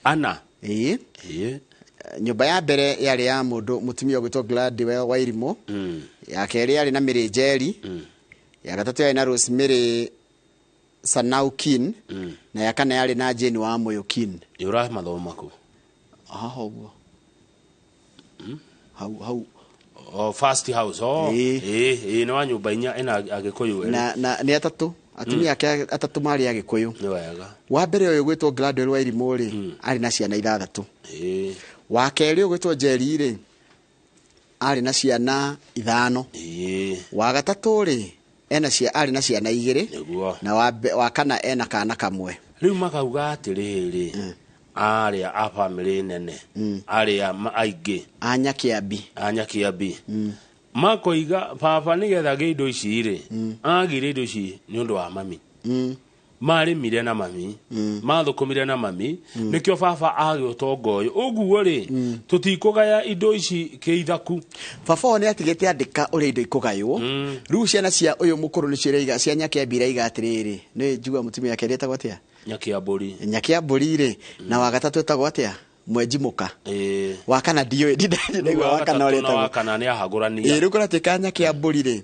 Speaker 5: Ana.
Speaker 2: Ĩĩ.
Speaker 5: Ĩĩ.
Speaker 2: Nyũmba ya mbere yarĩ ya mũndũ mũtumia ũgwĩtwo Gladwell Wairimu. Ya kerĩ yarĩ na Mary Njeri. Ya gatatũ yarĩ na Rosemary Sanau Keane. Na ya kana yarĩ na Jane wa Moyo Keane.
Speaker 5: Ĩ ũramathoma kũ?
Speaker 2: Haha ũguo. Hau hau.
Speaker 5: Oh, first house. Oh, ĩ nĩ wa nyũmba inya ĩna Agĩkũyũ erĩ.
Speaker 2: Na nĩ atatũ, atumia ake atatũ marĩ Agĩkũyũ.
Speaker 5: Nĩ wega.
Speaker 2: Wa mbere ũyũ gwĩtwo Gladwell wa Irimũ rĩ, arĩ na ciana ithathatũ. Wa kerĩ ũyũ gwĩtwo Njeri rĩ, arĩ na ciana ithano. Wa gatatũ rĩ, ena cia arĩ na ciana igĩrĩ.
Speaker 5: Nĩguo.
Speaker 2: Na wa kana ena kana kamwe.
Speaker 5: Rĩu makauga atĩrĩrĩ, arĩa a bamĩrĩ nene, arĩa aingĩ
Speaker 2: a Nyakĩambi,
Speaker 5: a Nyakĩambi makoiga baba nĩgetha agĩe indo ici rĩ, agĩire indo ici nĩ ũndũ wa mami. Marĩmire na mami, mathũkũmire na mami, nĩkĩo baba agĩ ũtonga ũyũ. Ũguo rĩ, tũtikũgaya indo ici kĩithaku.
Speaker 2: Baba ũyũ nĩ atigĩte andĩka ũrĩa indo ikũgaywo. Rĩu ciana cia ũyũ mũkũrũ nĩcio iraiga, cia Nyakĩambi iraiga atĩrĩrĩ, nĩ njigua mũtumia wake etagwo atĩa?
Speaker 5: Nyakĩambũri.
Speaker 2: Nyakĩambũri rĩ, na wa gatatũ etagwo atĩa? Mwenji mũka. Wa kana ndiũĩ, ndinaigua wa kana ũrĩa
Speaker 5: na wa
Speaker 2: etagwo.
Speaker 5: kana nĩ ahagũrania.
Speaker 2: Ĩ, rĩu kũratuĩka Nyakĩambũri rĩ,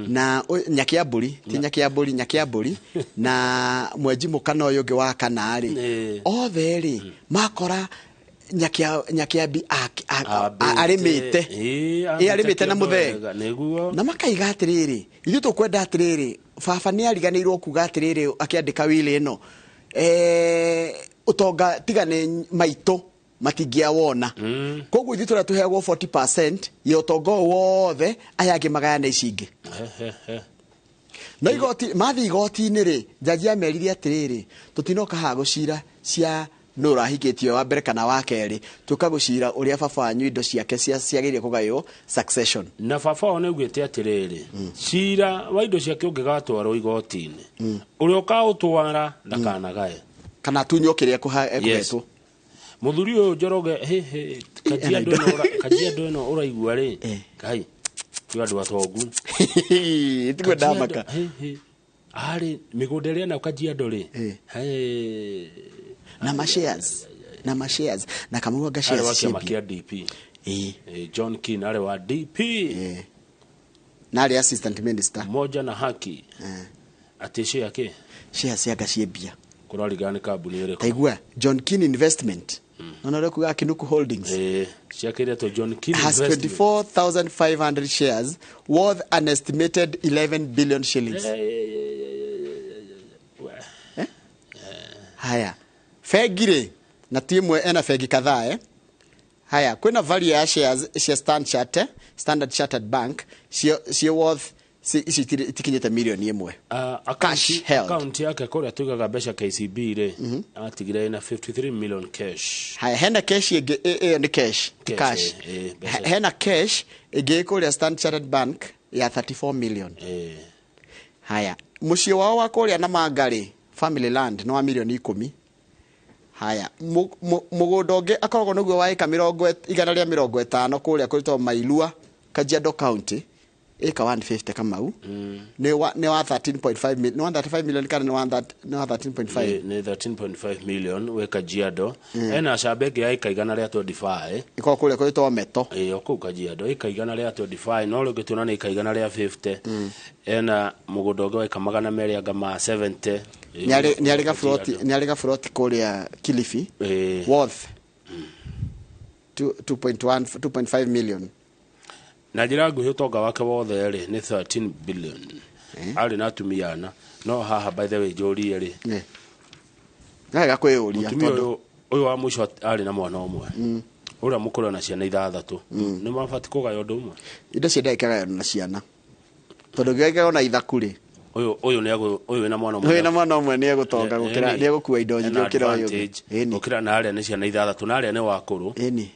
Speaker 2: na Nyakĩambũri, ti Nyakĩambũri, Nyakĩambũri, na mwenji mũka na ũyũ ũngĩ wa kana rĩ, othe rĩ, makora Nyakĩambi arĩmĩte. Ĩ, arĩmĩte na mũthee.
Speaker 5: Nĩguo.
Speaker 2: Na makaiga atĩrĩrĩ, ithuĩ tũkwenda atĩrĩrĩ, baba nĩ ariganĩirwo kuga atĩrĩrĩ akĩandĩka will ĩno, ũtonga tiga nĩ maitũ matingĩawona. Koguo ithuĩ tũrĩa tũheagwo 40% ya ũtonga ũyũ wothe, aya angĩ magayane ici ingĩ. No igoti, mathiĩ igoti-inĩ rĩ, jaji amerire atĩrĩrĩ, tũtinoka haha gũcira cia nũ ũrahikĩtio wa mbere kana wa kerĩ, tũka gũcira ũrĩa baba wanyu indo ciake ciagĩrĩire kũgaywo succession.
Speaker 5: Na baba wao nĩaugĩte atĩrĩrĩ, cira wa indo ciake ũngĩgatwarwo igoti-inĩ, ũrĩa ũkaũtwara ndakanagae,
Speaker 2: kana atunywo kĩrĩa ekũhetwo.
Speaker 5: Mũthuri ũyũ Njoroge, hĩ, hĩ, Kajiado ĩno ũraigua rĩ, Ngai, ti andũ atongu.
Speaker 2: Tiguo ndamaka.
Speaker 5: Hĩ, hĩ. Arĩ mĩgũnda ĩrĩa nayo Kajiado rĩ, hĩ.
Speaker 2: Na ma shares, na ma shares, na Kamau anga
Speaker 5: Arĩ wa
Speaker 2: shares
Speaker 5: kĩama
Speaker 2: ciĩ
Speaker 5: kĩa DP. John Keane arĩ wa DP.
Speaker 2: Na arĩ assistant minister.
Speaker 5: Moja na haki. Atĩ share kĩ?
Speaker 2: Shares cia ciĩ mbia.
Speaker 5: Kũrarigana nĩ kambuni ĩrĩkũ?
Speaker 2: Taigua, John Keane Investment. No no kuga Kinuku Holdings.
Speaker 5: Ciakĩretwo John Keane
Speaker 2: Has
Speaker 5: Investment.
Speaker 2: 24,500 shares worth an estimated 11 billion shillings. Haya. Bengi rĩ, na ti ĩmwe ena bengi kadhaa, Haya, kwĩna value ya shares cia Standard Chartered Bank cio worth ici itikinyĩte milioni ĩmwe. Cash held.
Speaker 5: Account yake kũrĩa tũigaga mbeca KCB rĩ, atigire ĩna 53 million cash.
Speaker 2: Haya, hena cash ĩngĩ, ĩyo nĩ cash, ti
Speaker 5: Cash,
Speaker 2: cash.
Speaker 5: mbeca.
Speaker 2: Hena cash ĩngĩ kũrĩa Standard Chartered Bank ya 34 million. Haya, mũciĩ wao wa kũrĩa Namanga rĩ, family land nĩ wa milioni 10. Haya, mũgũnda ũngĩ akoragwo naguo wa ĩka 150 kũrĩa kwĩtwo Mailua, Kajiado County, ĩka 150 Kamau. Nĩ wa 13.5 nĩ 135 million kana nĩ wa 13.5?
Speaker 5: Nĩ 13.5 million wĩ Kajiado. Ena camba ĩngĩ ya ĩka igana rĩa 25.
Speaker 2: Ĩkoragwo kũrĩa kwĩtwo Meto.
Speaker 5: Ĩĩ, o kũu Kajiado, ĩka igana rĩa 25, no rĩngĩ tuona nĩ ĩka igana rĩa 50. Ena mũgũnda ũngĩ wa ĩka magana merĩ anga ma 70.
Speaker 2: Nĩ arĩ gaburoti, nĩ arĩ gaburoti kũrĩa Kilifi. Worth 2.1, 2.5 million.
Speaker 5: Na njĩra nguhĩ ũtonga wake wothe rĩ nĩ 13 billion. Arĩ na atumia ana. No haha by the way njũrie rĩ.
Speaker 2: Nĩ wega kwĩyũria,
Speaker 5: Mũtumia
Speaker 2: tondũ
Speaker 5: ũyũ wa mũico arĩ na mwana ũmwe. Ũrĩa mũkũrũ na ciana ithathatũ. Nĩ mabatiĩ kũgaya ũndũ ũmwe?
Speaker 2: Indo cia ndagĩka na ciana. Tondũ gĩgagĩkorwo na ithaku rĩ.
Speaker 5: Ũyũ nĩ ũyũ wĩna mwana ũmwe.
Speaker 2: Ũyũ wĩna mwana ũmwe nĩ egũtonga gũkĩra, nĩ egũkua indo nyingĩ
Speaker 5: Ena
Speaker 2: gũkĩra ũyũ ũngĩ.
Speaker 5: advantage gũkĩra na arĩa nĩ ciana ithathatũ, na arĩa nĩ wakũrũ. Ĩni,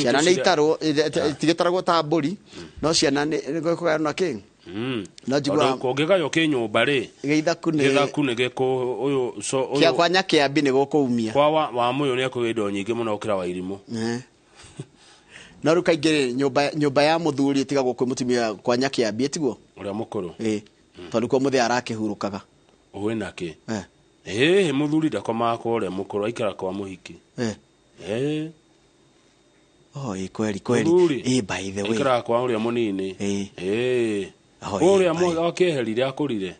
Speaker 2: Ciana nĩ
Speaker 5: tũcira-
Speaker 2: itarwo, itigĩtaragwo ta mbũri, no ciana nĩ kũgayana kĩ? No njiguaga-
Speaker 5: Tondũ kũngĩgaywo kĩnyũmba rĩ,
Speaker 2: Gĩithaku nĩ-
Speaker 5: gĩthaku nĩ gĩkũ, ũyũ, so, ũyũ-
Speaker 2: Kĩa kwa Nyakĩambi nĩ gũkũumia.
Speaker 5: Kwa wa mũyũ nĩ ekũgĩa indo nyingĩ mũno gũkĩra wa irimũ.
Speaker 2: No rĩu kaingĩ rĩ, nyũmba ya mũthuri ĩtigagwo kwĩ mũtumia kwa Nyakĩambi, ĩtiguo?
Speaker 5: Ũrĩa mũkũrũ.
Speaker 2: Tondũ kuo mũthee arakĩhurũkaga.
Speaker 5: Ũĩ nakĩ? Mũthuri ndakomaga kwa ũrĩa mũkũrũ, aikara kwa mũhiki.
Speaker 2: Oh, kweli, kweli.
Speaker 5: Mũthuri.
Speaker 2: By the way.
Speaker 5: Aikaraga kwa ũrĩa mũnini.
Speaker 2: Oh,
Speaker 5: Ũrĩa
Speaker 2: by
Speaker 5: akĩeherire akũrire.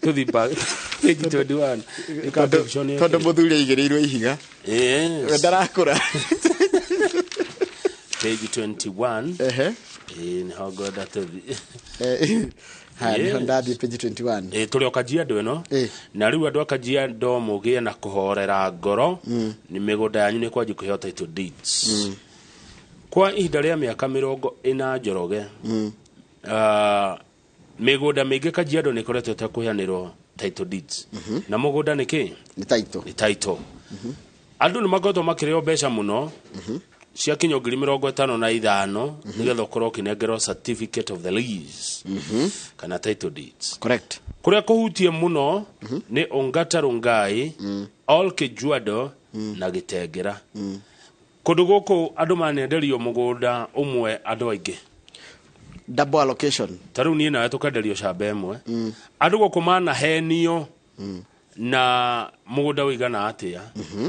Speaker 5: Tũthiĩ page 21. Nĩ ka caption
Speaker 2: Tondũ
Speaker 5: yake.
Speaker 2: mũthuri aigĩrĩirwo ihiga.
Speaker 5: Yes.
Speaker 2: We ndarakũra.
Speaker 5: Page 21.
Speaker 2: Ehe.
Speaker 5: Ĩĩ, nĩho ngwenda tũthiĩ.
Speaker 2: Haya, nĩho
Speaker 5: Yes.
Speaker 2: ndathiĩ page 21.
Speaker 5: Ĩ, tũrĩ o Kajiado ĩno, na rĩu andũ a Kajiado mũgĩe na kũhorera ngoro, nĩ mĩgũnda yanyu nĩ kwanjia kũheo title deeds. Kwa ihinda rĩa mĩaka 40, Njoroge, mĩgũnda mĩingĩ Kajiado nĩ ĩkoretwo ĩtekũheanĩrwo title deeds. Na mũgũnda nĩ kĩ?
Speaker 2: Nĩ title.
Speaker 5: Nĩ title. Andũ nĩ makoretwo makĩrĩo mbeca mũno cia kinya 55,000 nĩgetha ũkorwo ũkĩnengerwo certificate of the lease kana title deeds.
Speaker 2: Correct.
Speaker 5: Kũrĩa kũhutie mũno nĩ Ongata Rongai, Ol Kejuado na Gĩtengera. Kũndũ gũkũ andũ manenderio mũgũnda ũmwe andũ aingĩ.
Speaker 2: Double allocation.
Speaker 5: Ta rĩu niĩ nawe tũkenderio camba ĩmwe. Andũ gũkũ manahenio na mũgũnda ũigana atĩa.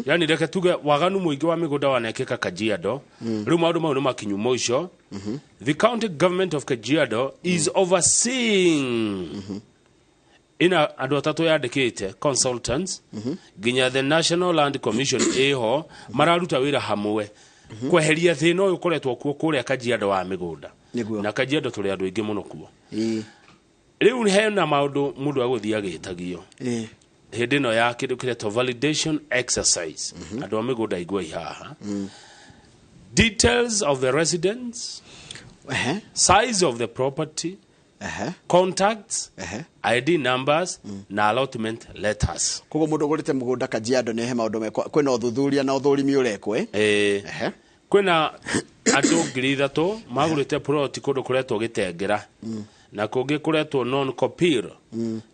Speaker 5: Yani reke tuge waganu mũingĩ wa mĩgũnda wanekĩka Kajiado. Rĩu maũndũ mau nĩ makinyu mũico. The county government of Kajiado is overseeing, ina andũ atatũ yandĩkĩte consultants, nginya the National Land Commission ĩho, mararuta wĩra hamwe kweheria thĩna ũyũ ũkoretwo kuo kũrĩa Kajiado wa mĩgũnda.
Speaker 2: Nĩguo.
Speaker 5: Na Kajiado tũrĩ andũ aingĩ mũno kuo.
Speaker 2: Ĩĩ.
Speaker 5: Rĩu hena maũndũ mũndũ agũthiĩ agĩtagio hĩndĩ ĩno ya kĩndũ kĩretwo validation exercise. Andũ a mĩgũnda iguai haha. Details of the residents, size of the property, contacts, ID numbers na allotment letters.
Speaker 2: Koguo mũndũ ũgũrĩte mũgũnda Kajiado nĩ he maũndũ mekwo, kwĩna ũthuthuria na ũthũrimi ũrekwo, ĩ?
Speaker 5: Ĩĩ. Kwĩna andũ 3,000 magũrĩte plot kũndũ kũretwo Gĩtengera na kũngĩ kũretwo non copir.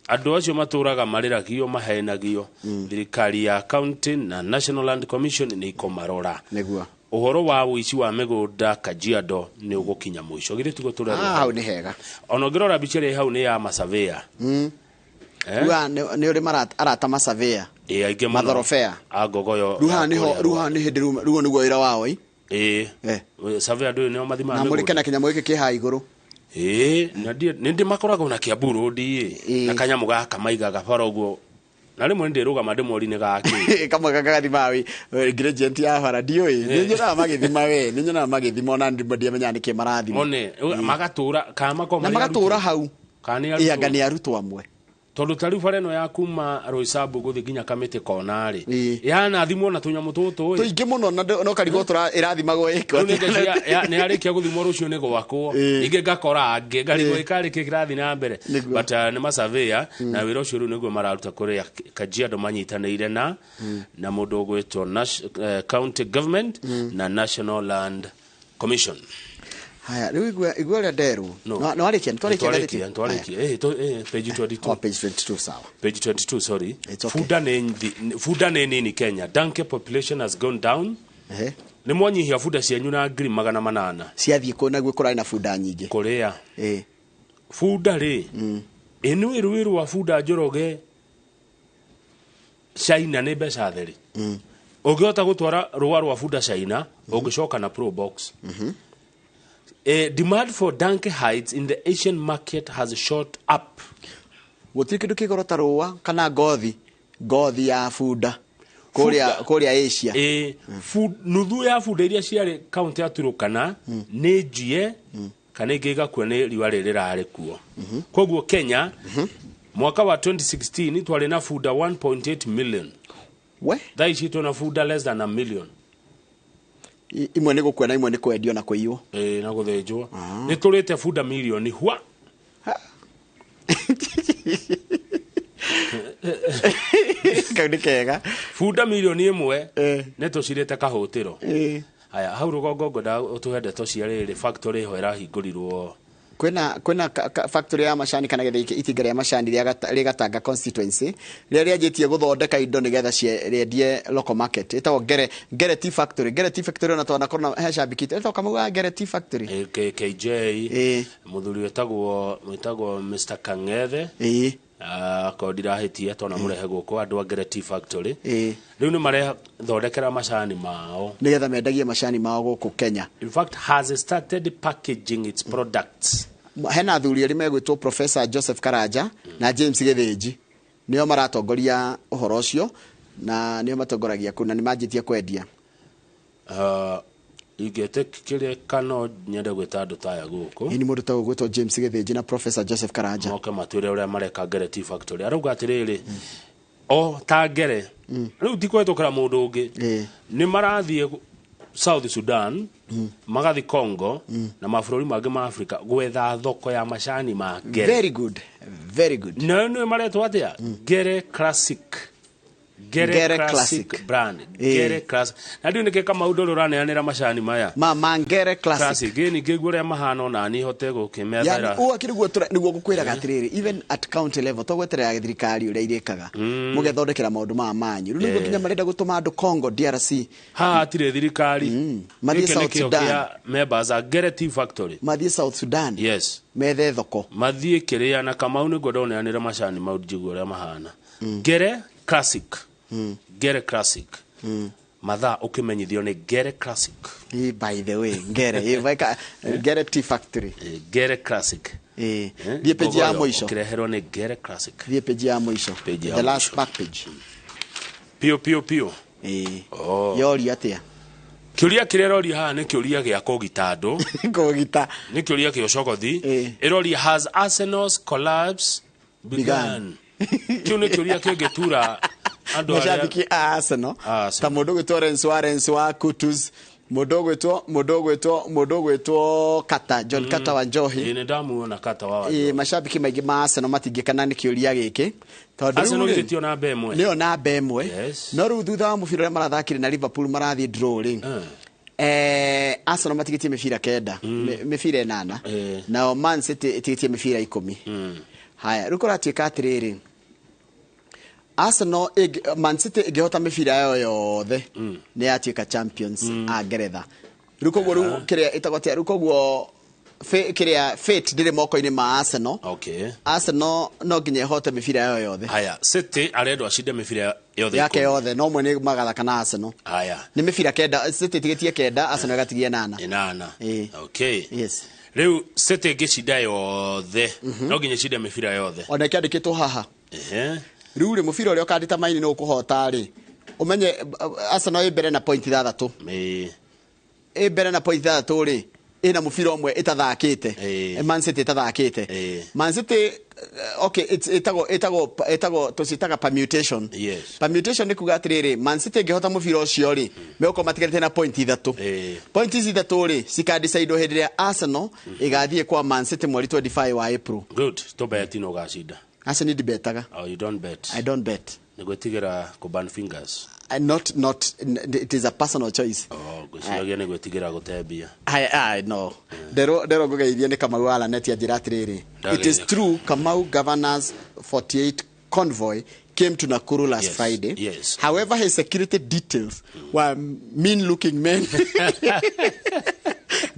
Speaker 5: Andũ acio matũraga marĩragio, mahenagio. Thirikari ya county na National Land Commission nĩ ikũmarora.
Speaker 2: Nĩguo.
Speaker 5: Ũhoro wa ũici wa mĩgũnda Kajiado nĩ ũgũkinya mũico. Githĩ tiguo tũrerwo?
Speaker 2: Ah, hau nĩ hega.
Speaker 5: Ona ũngĩrora mbica ĩrĩa ĩ hau nĩ ya masavĩa. Eh?
Speaker 2: Rĩu haha nĩ ũrĩ arata masavĩa.
Speaker 5: Ĩ, aingĩ mũno.
Speaker 2: Mathorobea.
Speaker 5: A ngogoyo.
Speaker 2: Rĩu haha nĩho, rĩu haha nĩ hĩndĩ rĩu nĩguo wĩra wao, ĩ?
Speaker 5: Ĩ, surveyor andũ nĩo mathimaga
Speaker 2: Na mũrĩke
Speaker 5: mĩgũnda.
Speaker 2: na kĩnyamũ gĩkĩ kĩ haha igũrũ.
Speaker 5: Ĩ, na nĩ ndĩ makoragwo na Kiambu Road, ĩ, na kanyamũ gaka maigaga bara ũguo, na rĩmwe nĩ ndĩrũgama ndĩmori nĩ gakĩ.
Speaker 2: Kamwe gakathima wi gradient ya bara, ndiũĩ, nĩ nyonaga magĩthima, we, nĩ nyonaga magĩthima, ona ndiamenyaga nĩkĩ marathima.
Speaker 5: One magatũra kana makorwo
Speaker 2: Na
Speaker 5: marĩ
Speaker 2: magatũra
Speaker 5: arutwo.
Speaker 2: hau.
Speaker 5: Kana nĩ
Speaker 2: Ĩ, anga
Speaker 5: arutwo.
Speaker 2: nĩ arutwo amwe.
Speaker 5: Tondũ ta rĩu bara ĩno ya kuma Roysambu gũthiĩ nginya Kamĩtĩ kona rĩ, yana thimwo na tũnyamũ tũtũ ĩ.
Speaker 2: Tũingĩ mũno, na no karigwo tũra ĩrathimagwo ĩko.
Speaker 5: Rĩu nĩ ngeciria nĩ yarĩkia gũthimwo rũciũ nĩ gwakwo. Ningĩ ngakora angĩ ngarigwo ĩkarĩkia kĩrathiĩ na mbere. But nĩ masavĩa na wĩra ũcio rĩu nĩguo mararuta kũrĩa Kajiado manyitanĩire na mũndũ ũgwĩtwo county government na National Land Commission.
Speaker 2: Haya, rĩu igua ũrĩa nderwo.
Speaker 5: No.
Speaker 2: Nĩ warĩkia, nĩ twarĩkia ngathĩti?
Speaker 5: Nĩtwarĩkia, nĩtwarĩkia. Page 22.
Speaker 2: Oh, page 22, sawa.
Speaker 5: Page 22, sorry.
Speaker 2: It's okay.
Speaker 5: Bunda nĩ nini Kenya. Donkey population has gone down. Nĩ mwanyihia bunda cianyu na 800,000.
Speaker 2: Ciathiĩ kũ naguo kũrarĩ na bunda nyingĩ?
Speaker 5: Kũrĩa.
Speaker 2: Ĩ.
Speaker 5: Bunda rĩ, ĩnĩ rũĩ rwa bunda, Njoroge, China nĩ mbeca theri. Ũngĩhota gũtwara rũa rwa bunda China, ũngĩcoka na pro box. Demand for donkey hides in the Asian market has shot up.
Speaker 2: Gũtirĩ kĩndũ kĩgoro ta rũa kana ngothi ya bunda kũrĩa kũrĩa Asia.
Speaker 5: Ĩ, nuthu ya bunda iria ciarĩ kaunti ya Turukana nĩ njie kana ingĩ igakua nĩ riũa rĩrĩ rĩrarĩ kuo. Koguo Kenya mwaka wa 2016 twarĩ na bunda 1.8 million.
Speaker 2: We?
Speaker 5: Thaa ici twĩna bunda less than a million.
Speaker 2: Imwe nĩ gũkua na imwe nĩ kwendio na kũiywo.
Speaker 5: Ĩ, na gũthĩnjwo. Nĩ tũrĩte bunda milioni hwa.
Speaker 2: Kau nĩ kega.
Speaker 5: Bunda milioni 1 nĩ tũcirĩte kahũtĩro. Haya, hau rũgongo ngwenda ũtũhe ndeto cia rĩrĩ factory ĩho ĩrahingũrirwo.
Speaker 2: Kwĩna factory ya macani kana gĩthĩi itinga rĩa macani rĩa Gatanga constituency rĩrĩa rĩanjĩtie gũthondeka indo nĩgetha rĩendie local market, ĩtagwo Ngere Tea Factory. Ngere Tea Factory, ona twanakorwo na he cambiki ĩtagwo Kamau wa Ngere Tea Factory.
Speaker 5: KJ, mũthuri wĩtagwo Mr Kang'ethe, akorwo ndirahĩtia, twana mũrehe gũkũ andũ a Ngere Tea Factory. Rĩu nĩ marethondekera macani mao
Speaker 2: nĩgetha mendagie macani mao gũkũ Kenya.
Speaker 5: In fact has started packaging its products.
Speaker 2: Hena athuri erĩ megwĩtwo Professor Joseph Karanja na James Gĩthĩnji, nĩo maratongoria ũhoro ũcio na nĩo matongoragia kũu na nĩ manjĩtie kwendia.
Speaker 5: Ingĩtĩkĩrĩka no nyende gwĩta andũ ta aya gũkũ.
Speaker 2: Ĩni mũndũ ta ũgwĩtwo James Gĩthĩnji na Professor Joseph Karanja
Speaker 5: moke matwĩre ũrĩa mareka Ngere Tea Factory. Arauga atĩrĩrĩ, o ta Ngere rĩu ti kũhetũkĩra mũndũ ũngĩ, nĩ marathiĩ South Sudan, magathiĩ Congo na mabũrũri mangĩ ma Africa gwetha thoko ya macani ma Ngere.
Speaker 2: Very good, very good.
Speaker 5: Nayo nĩ maretwo atĩa? Ngere Classic. Ngere,
Speaker 2: Ngere
Speaker 5: Classic,
Speaker 2: Classic.
Speaker 5: brand. Ngere Classic. Na ndiũ nĩkĩ Kamau ndũrĩ ũraneanĩra macani maya
Speaker 2: ma Ngere Classic.
Speaker 5: Classic. Ĩ ningĩ ũrĩa mahana ona niĩ hote
Speaker 2: Yani
Speaker 5: gũkĩmethera.
Speaker 2: ũũ akĩrĩ guo nĩguo ngũkwĩraga atĩrĩrĩ, even at county level to gweterera thirikari ũrĩa irĩkaga, mũgethondekera maũndũ maya manyu rĩu nĩguo nginya marenda gũtũma andũ Congo DRC.
Speaker 5: Haha hatirĩ thirikari.
Speaker 2: Mathiĩ
Speaker 5: Gĩkĩ
Speaker 2: South
Speaker 5: nĩkĩo
Speaker 2: Sudan.
Speaker 5: kĩa members a Ngere Tea Factory.
Speaker 2: Mathiĩ South Sudan.
Speaker 5: Yes.
Speaker 2: Methe thoko.
Speaker 5: Mathiĩ kĩrĩa na Kamau nĩguo ndoneanĩra macani mau njigue ũrĩa mahana. Ngere Classic. Ngere Classic. Mathaa ũkĩmenyithio nĩ Ngere Classic.
Speaker 2: By the way, Ngere, Ngere Tea Factory.
Speaker 5: Ngere Classic.
Speaker 2: Thiĩ page ya
Speaker 5: Ngogoyo
Speaker 2: mũico.
Speaker 5: ũkĩreherwo nĩ Ngere Classic.
Speaker 2: Thiĩ page ya mũico.
Speaker 5: Page ya
Speaker 2: The last back page.
Speaker 5: Pio pio pio. Oh.
Speaker 2: Yoria atĩa?
Speaker 5: Kĩũria kĩrĩa ĩroria haha nĩ kĩũria gĩa kũgita andũ.
Speaker 2: Kũgita.
Speaker 5: Nĩ kĩũria kĩa ũcogothi. Ĩroria, has Arsenal's collapse begun? Kĩu nĩ kĩũria kĩngĩtura andũ arĩa
Speaker 2: Mashabiki a Arsenal ta mũndũ ũgwĩtwo Renzo Renzo wa Kutus, mũndũ ũgwĩtwo Kata John Kata wa Njohi.
Speaker 5: Ĩ, nĩ ndamuona Kata wa
Speaker 2: Ĩ, mashabiki maingĩ ma Arsenal matingĩkana nĩ kĩũria gĩkĩ tondũ
Speaker 5: Arsenal
Speaker 2: rĩu rĩ,
Speaker 5: githĩ tio namba ĩmwe?
Speaker 2: Nĩyo namba ĩmwe.
Speaker 5: Yes.
Speaker 2: No rĩu thutha wa mũbira ũrĩa marathakire na Liverpool marathiĩ draw rĩ, Arsenal matigĩtie mĩbira 9, mĩbira 8, nao Man City ĩtigĩtie mĩbira 10. Haya, rĩu kũratuĩka atĩrĩrĩ, Arsenal Man City ĩngĩhota mĩbira yayo yothe nĩ yatuĩka champions a Ngeretha. Rĩu koguo rĩu kĩrĩa ĩtagwo atĩa, rĩu koguo kĩrĩa fate ndĩrĩ moko-inĩ ma Arsenal. Arsenal no nginya ĩhote mĩbira yayo yothe.
Speaker 5: Haya, City arendwo acinde mĩbira yothe
Speaker 2: yake
Speaker 5: 10.
Speaker 2: Yothe no mwe nĩ magathaka na Arsenal.
Speaker 5: Haya.
Speaker 2: Nĩ mĩbira 9, City ĩtigĩtie 9, Arsenal ĩgatigia 8.
Speaker 5: 8. Okay.
Speaker 2: Yes.
Speaker 5: Rĩu City ĩngĩcinda yothe, no nginya ĩcinde mĩbira yothe.
Speaker 2: Ona ĩkĩandĩkĩtwo haha. Rĩu rĩ, mũbira ũrĩa ũkandĩta maini nĩ ũkũhota rĩ, ũmenye Arsenal ĩ mbere na point 6. Ĩ mbere na point 6 rĩ, ĩna mũbira ũmwe ĩtathakĩte, Man City ĩtathakĩte. Man City, okay, ĩtagwo tũciĩtaga permutation. Permutation nĩ kuga atĩrĩrĩ, Man City ĩngĩhota mũbira ũcio rĩ, megũkorwo matigarĩte na point 3. Point ici 3 rĩ, cikadicaidwo hĩndĩ ĩrĩa Arsenal ĩgathiĩ kwa Man City mweri 25 wa April.
Speaker 5: Good. To bet no ũgacinda.
Speaker 2: Arsenal ndibetaga.
Speaker 5: Oh, you don't bet?
Speaker 2: I don't bet.
Speaker 5: Nĩ gwĩtigĩra kũ burn fingers?
Speaker 2: Not, it is a personal choice.
Speaker 5: Oh, ngwĩciragia nĩ gwĩtigĩra gũte mbia.
Speaker 2: I no. Ndero ngũgeithie nĩ Kamau wa Lanet anjĩra atĩrĩrĩ, it is
Speaker 5: Ndageithĩka.
Speaker 2: true Kamau governor's 48 convoy came to Nakuru last Friday. However, his security details were mean looking men,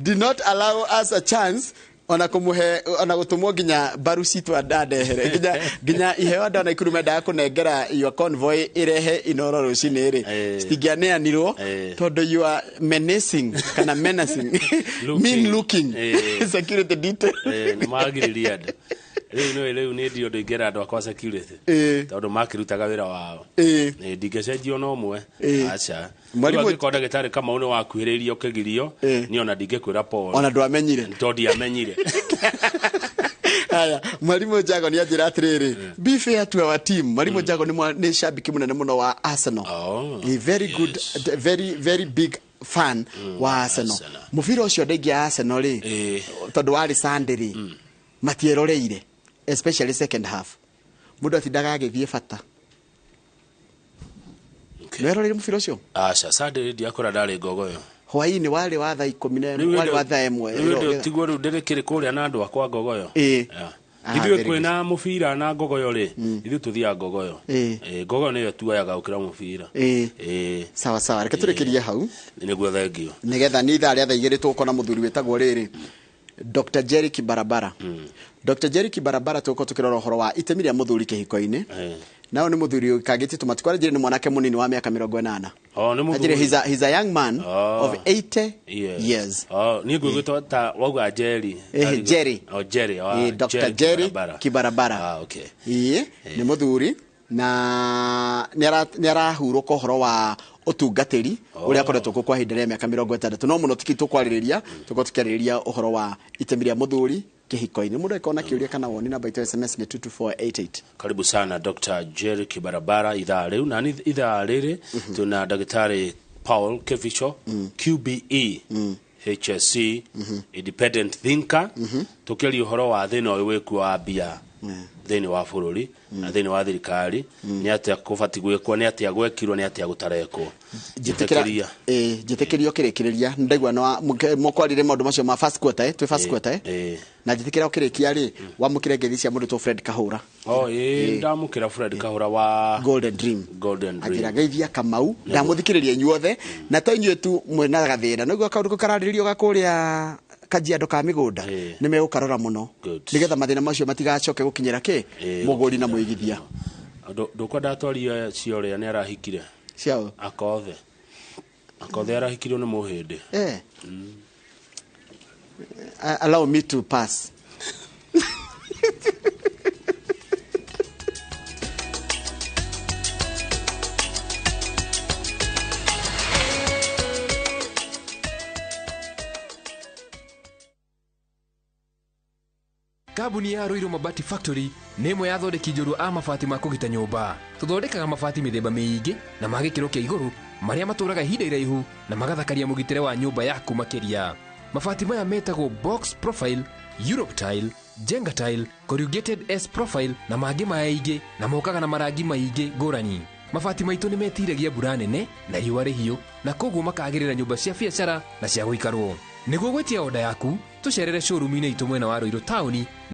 Speaker 2: did not allow us a chance ona kumuhe ona gutumwo nginya mbaru citũ andandehere nginya iheo andũ a Nakuru mendaga kũnengera your convoy irehe Inoro rũcinĩ rĩ, citingĩaneanirwo tondũ you are menacing kana menacing mean looking security detail.
Speaker 5: Nĩ magiririe andũ. Rĩu nĩ rĩu nĩ ndio ndingĩra andũ akwa security tondũ makĩrutaga wĩra wao. Ndingĩcenjio na ũmwe, aca.
Speaker 2: Mwarimu-
Speaker 5: Rĩu angĩkorwo ndagĩtarĩ Kamau nĩ wakuhĩrĩirie ũkĩgirio, niĩ ona ndingĩkwĩra pole.
Speaker 2: Ona ndwamenyire.
Speaker 5: Tondũ ndiamenyire.
Speaker 2: Haya, mwarimu Jago nĩ anjĩra atĩrĩrĩ, be fair to our team. Mwarimu Jago nĩ shabiki mũnene mũno wa Arsenal. A very good, very very big fan wa Arsenal. Mũbira ũcio ndaingĩ ya Arsenal rĩ, tondũ warĩ Sunday rĩ, matieroreire, especially second half, mũndũ atindaga agĩthiĩ bata. Nĩweroreire mũbira ũcio?
Speaker 5: Aca, Sunday ndiakora, ndarĩ Ngogoyo.
Speaker 2: Hwaĩ-inĩ warĩ wa thaa 11, warĩ wa thaa 1.
Speaker 5: Rĩu hĩndĩ tiguo rĩu ndĩrĩkĩrĩ kũrĩa na andũ akwa Ngogoyo. Yeah.
Speaker 2: Ah,
Speaker 5: Ithuĩ
Speaker 2: very good.
Speaker 5: kwĩna mũbira na Ngogoyo rĩ, ithuĩ tũthiaga Ngogoyo. Ngogoyo nĩyo tuoyaga gũkĩra mũbira.
Speaker 2: Sawa sawa, reke tũrĩkĩrie hau.
Speaker 5: Nĩguo, thengio.
Speaker 2: Nigetha nĩ ithaa rĩa thaa 2 tũgũkorwo na mũthuri wĩtagwo rĩrĩ Dr. Jerry Kibarabara. Dr. Jerry Kibarabara, tũgũkorwo tũkĩrora ũhoro wa itemi rĩa mũthuri kĩhiko-inĩ. Nao nĩ mũthuri ũkangĩtie tũmatikwa njĩrĩ nĩ mwanake mũnini wa mĩaka 80.
Speaker 5: Oh, nĩ
Speaker 2: Anjĩrĩ
Speaker 5: mũthuri.
Speaker 2: he's a young man of 80 years.
Speaker 5: Oh, niĩ ngũigĩtwo ta wauga Jerry.
Speaker 2: Jerry.
Speaker 5: Oh, Jerry. Oh,
Speaker 2: Dr. Jerry
Speaker 5: Kibarabara.
Speaker 2: Kibarabara.
Speaker 5: Ah, okay.
Speaker 2: Ĩĩ, nĩ mũthuri na nĩ arahurũka ũhoro wa Ũtungatĩri ũrĩa akoretwo kuo kwa ihinda rĩa mĩaka 60, no mũno tiki tũkwarĩrĩria, tũkorwo tũkĩarĩrĩria ũhoro wa itemi rĩa mũthuri kĩhiko-inĩ. Mũndũ angĩkorwo na kĩũria kana woni, namba itũ SMS nĩ 22488.
Speaker 5: Karibu sana Dr. Jerry Kibarabara ithaa rĩu na ni ithaa rĩrĩ tuna Daktari Paul Kevicho QBE HSC, independent thinker, tukiaria ũhoro wa thĩna ũyũ wĩkuo wa mbia thĩinĩ wa bũrũri na thĩinĩ wa thirikari, nĩ atĩa kũbatiĩ gwĩkwo, nĩ atĩa gwekirwo, nĩ atĩa gũtarekwo.
Speaker 2: Njĩtĩkĩra njĩtĩkĩrio kĩrĩkĩrĩria, ndaigua mũkwarire maũndũ macio ma first quarter, twĩ first quarter, na njĩtĩkĩra ũkĩrĩkia rĩ, wamũkĩre ngeithi cia mũndũ Fred Kahũra.
Speaker 5: Oh, ĩĩ, ndamũkĩra Fred Kahũra wa
Speaker 2: Golden Dream.
Speaker 5: Golden Dream.
Speaker 2: Anjĩra geithia Kamau, ndamũthikĩrĩria inyuothe na to inyuĩ tu mwĩna gathĩna, nĩguo kaũndũ kau kararĩrĩrio ga kũrĩa Kajiado ka mĩgũnda nĩ megũkarora mũno nĩgetha mathĩna macio matigacoke gũkinyĩra kĩ mũgũri na mũigithia.
Speaker 5: Ndũkwenda atwarie cia ũrĩa nĩ arahikire
Speaker 2: ciao
Speaker 5: Akothe, Akothe arahikirio nĩ mũhĩndĩ.
Speaker 2: Allow me to pass.
Speaker 1: Kambuni ya Ruiru Mabati Factory nĩ ĩmwe ya athondeki njorua a mabati ma kũgita nyũmba. Tũthondekaga mabati mĩthemba mĩingĩ na ma gĩkĩro kĩa igũrũ marĩa matũraga ihinda iraihu na magathakaria mũgitĩre wa nyũmba yaku makĩria. Mabati maya metagwo box profile, Europe tile, Jenga tile, corrugated S profile na mangĩ maingĩ, na mokaga na marangi maingĩ ngũrani. Mabati maitũ nĩ metiragia mbura nene na riũa rĩhiũ, na koguo makagĩrĩra nyũmba cia biacara na cia gũikarwo. Nĩguo gwĩtia oda yaku, tũcerere showroom-inĩ itũ mwena wa Ruiru taũni.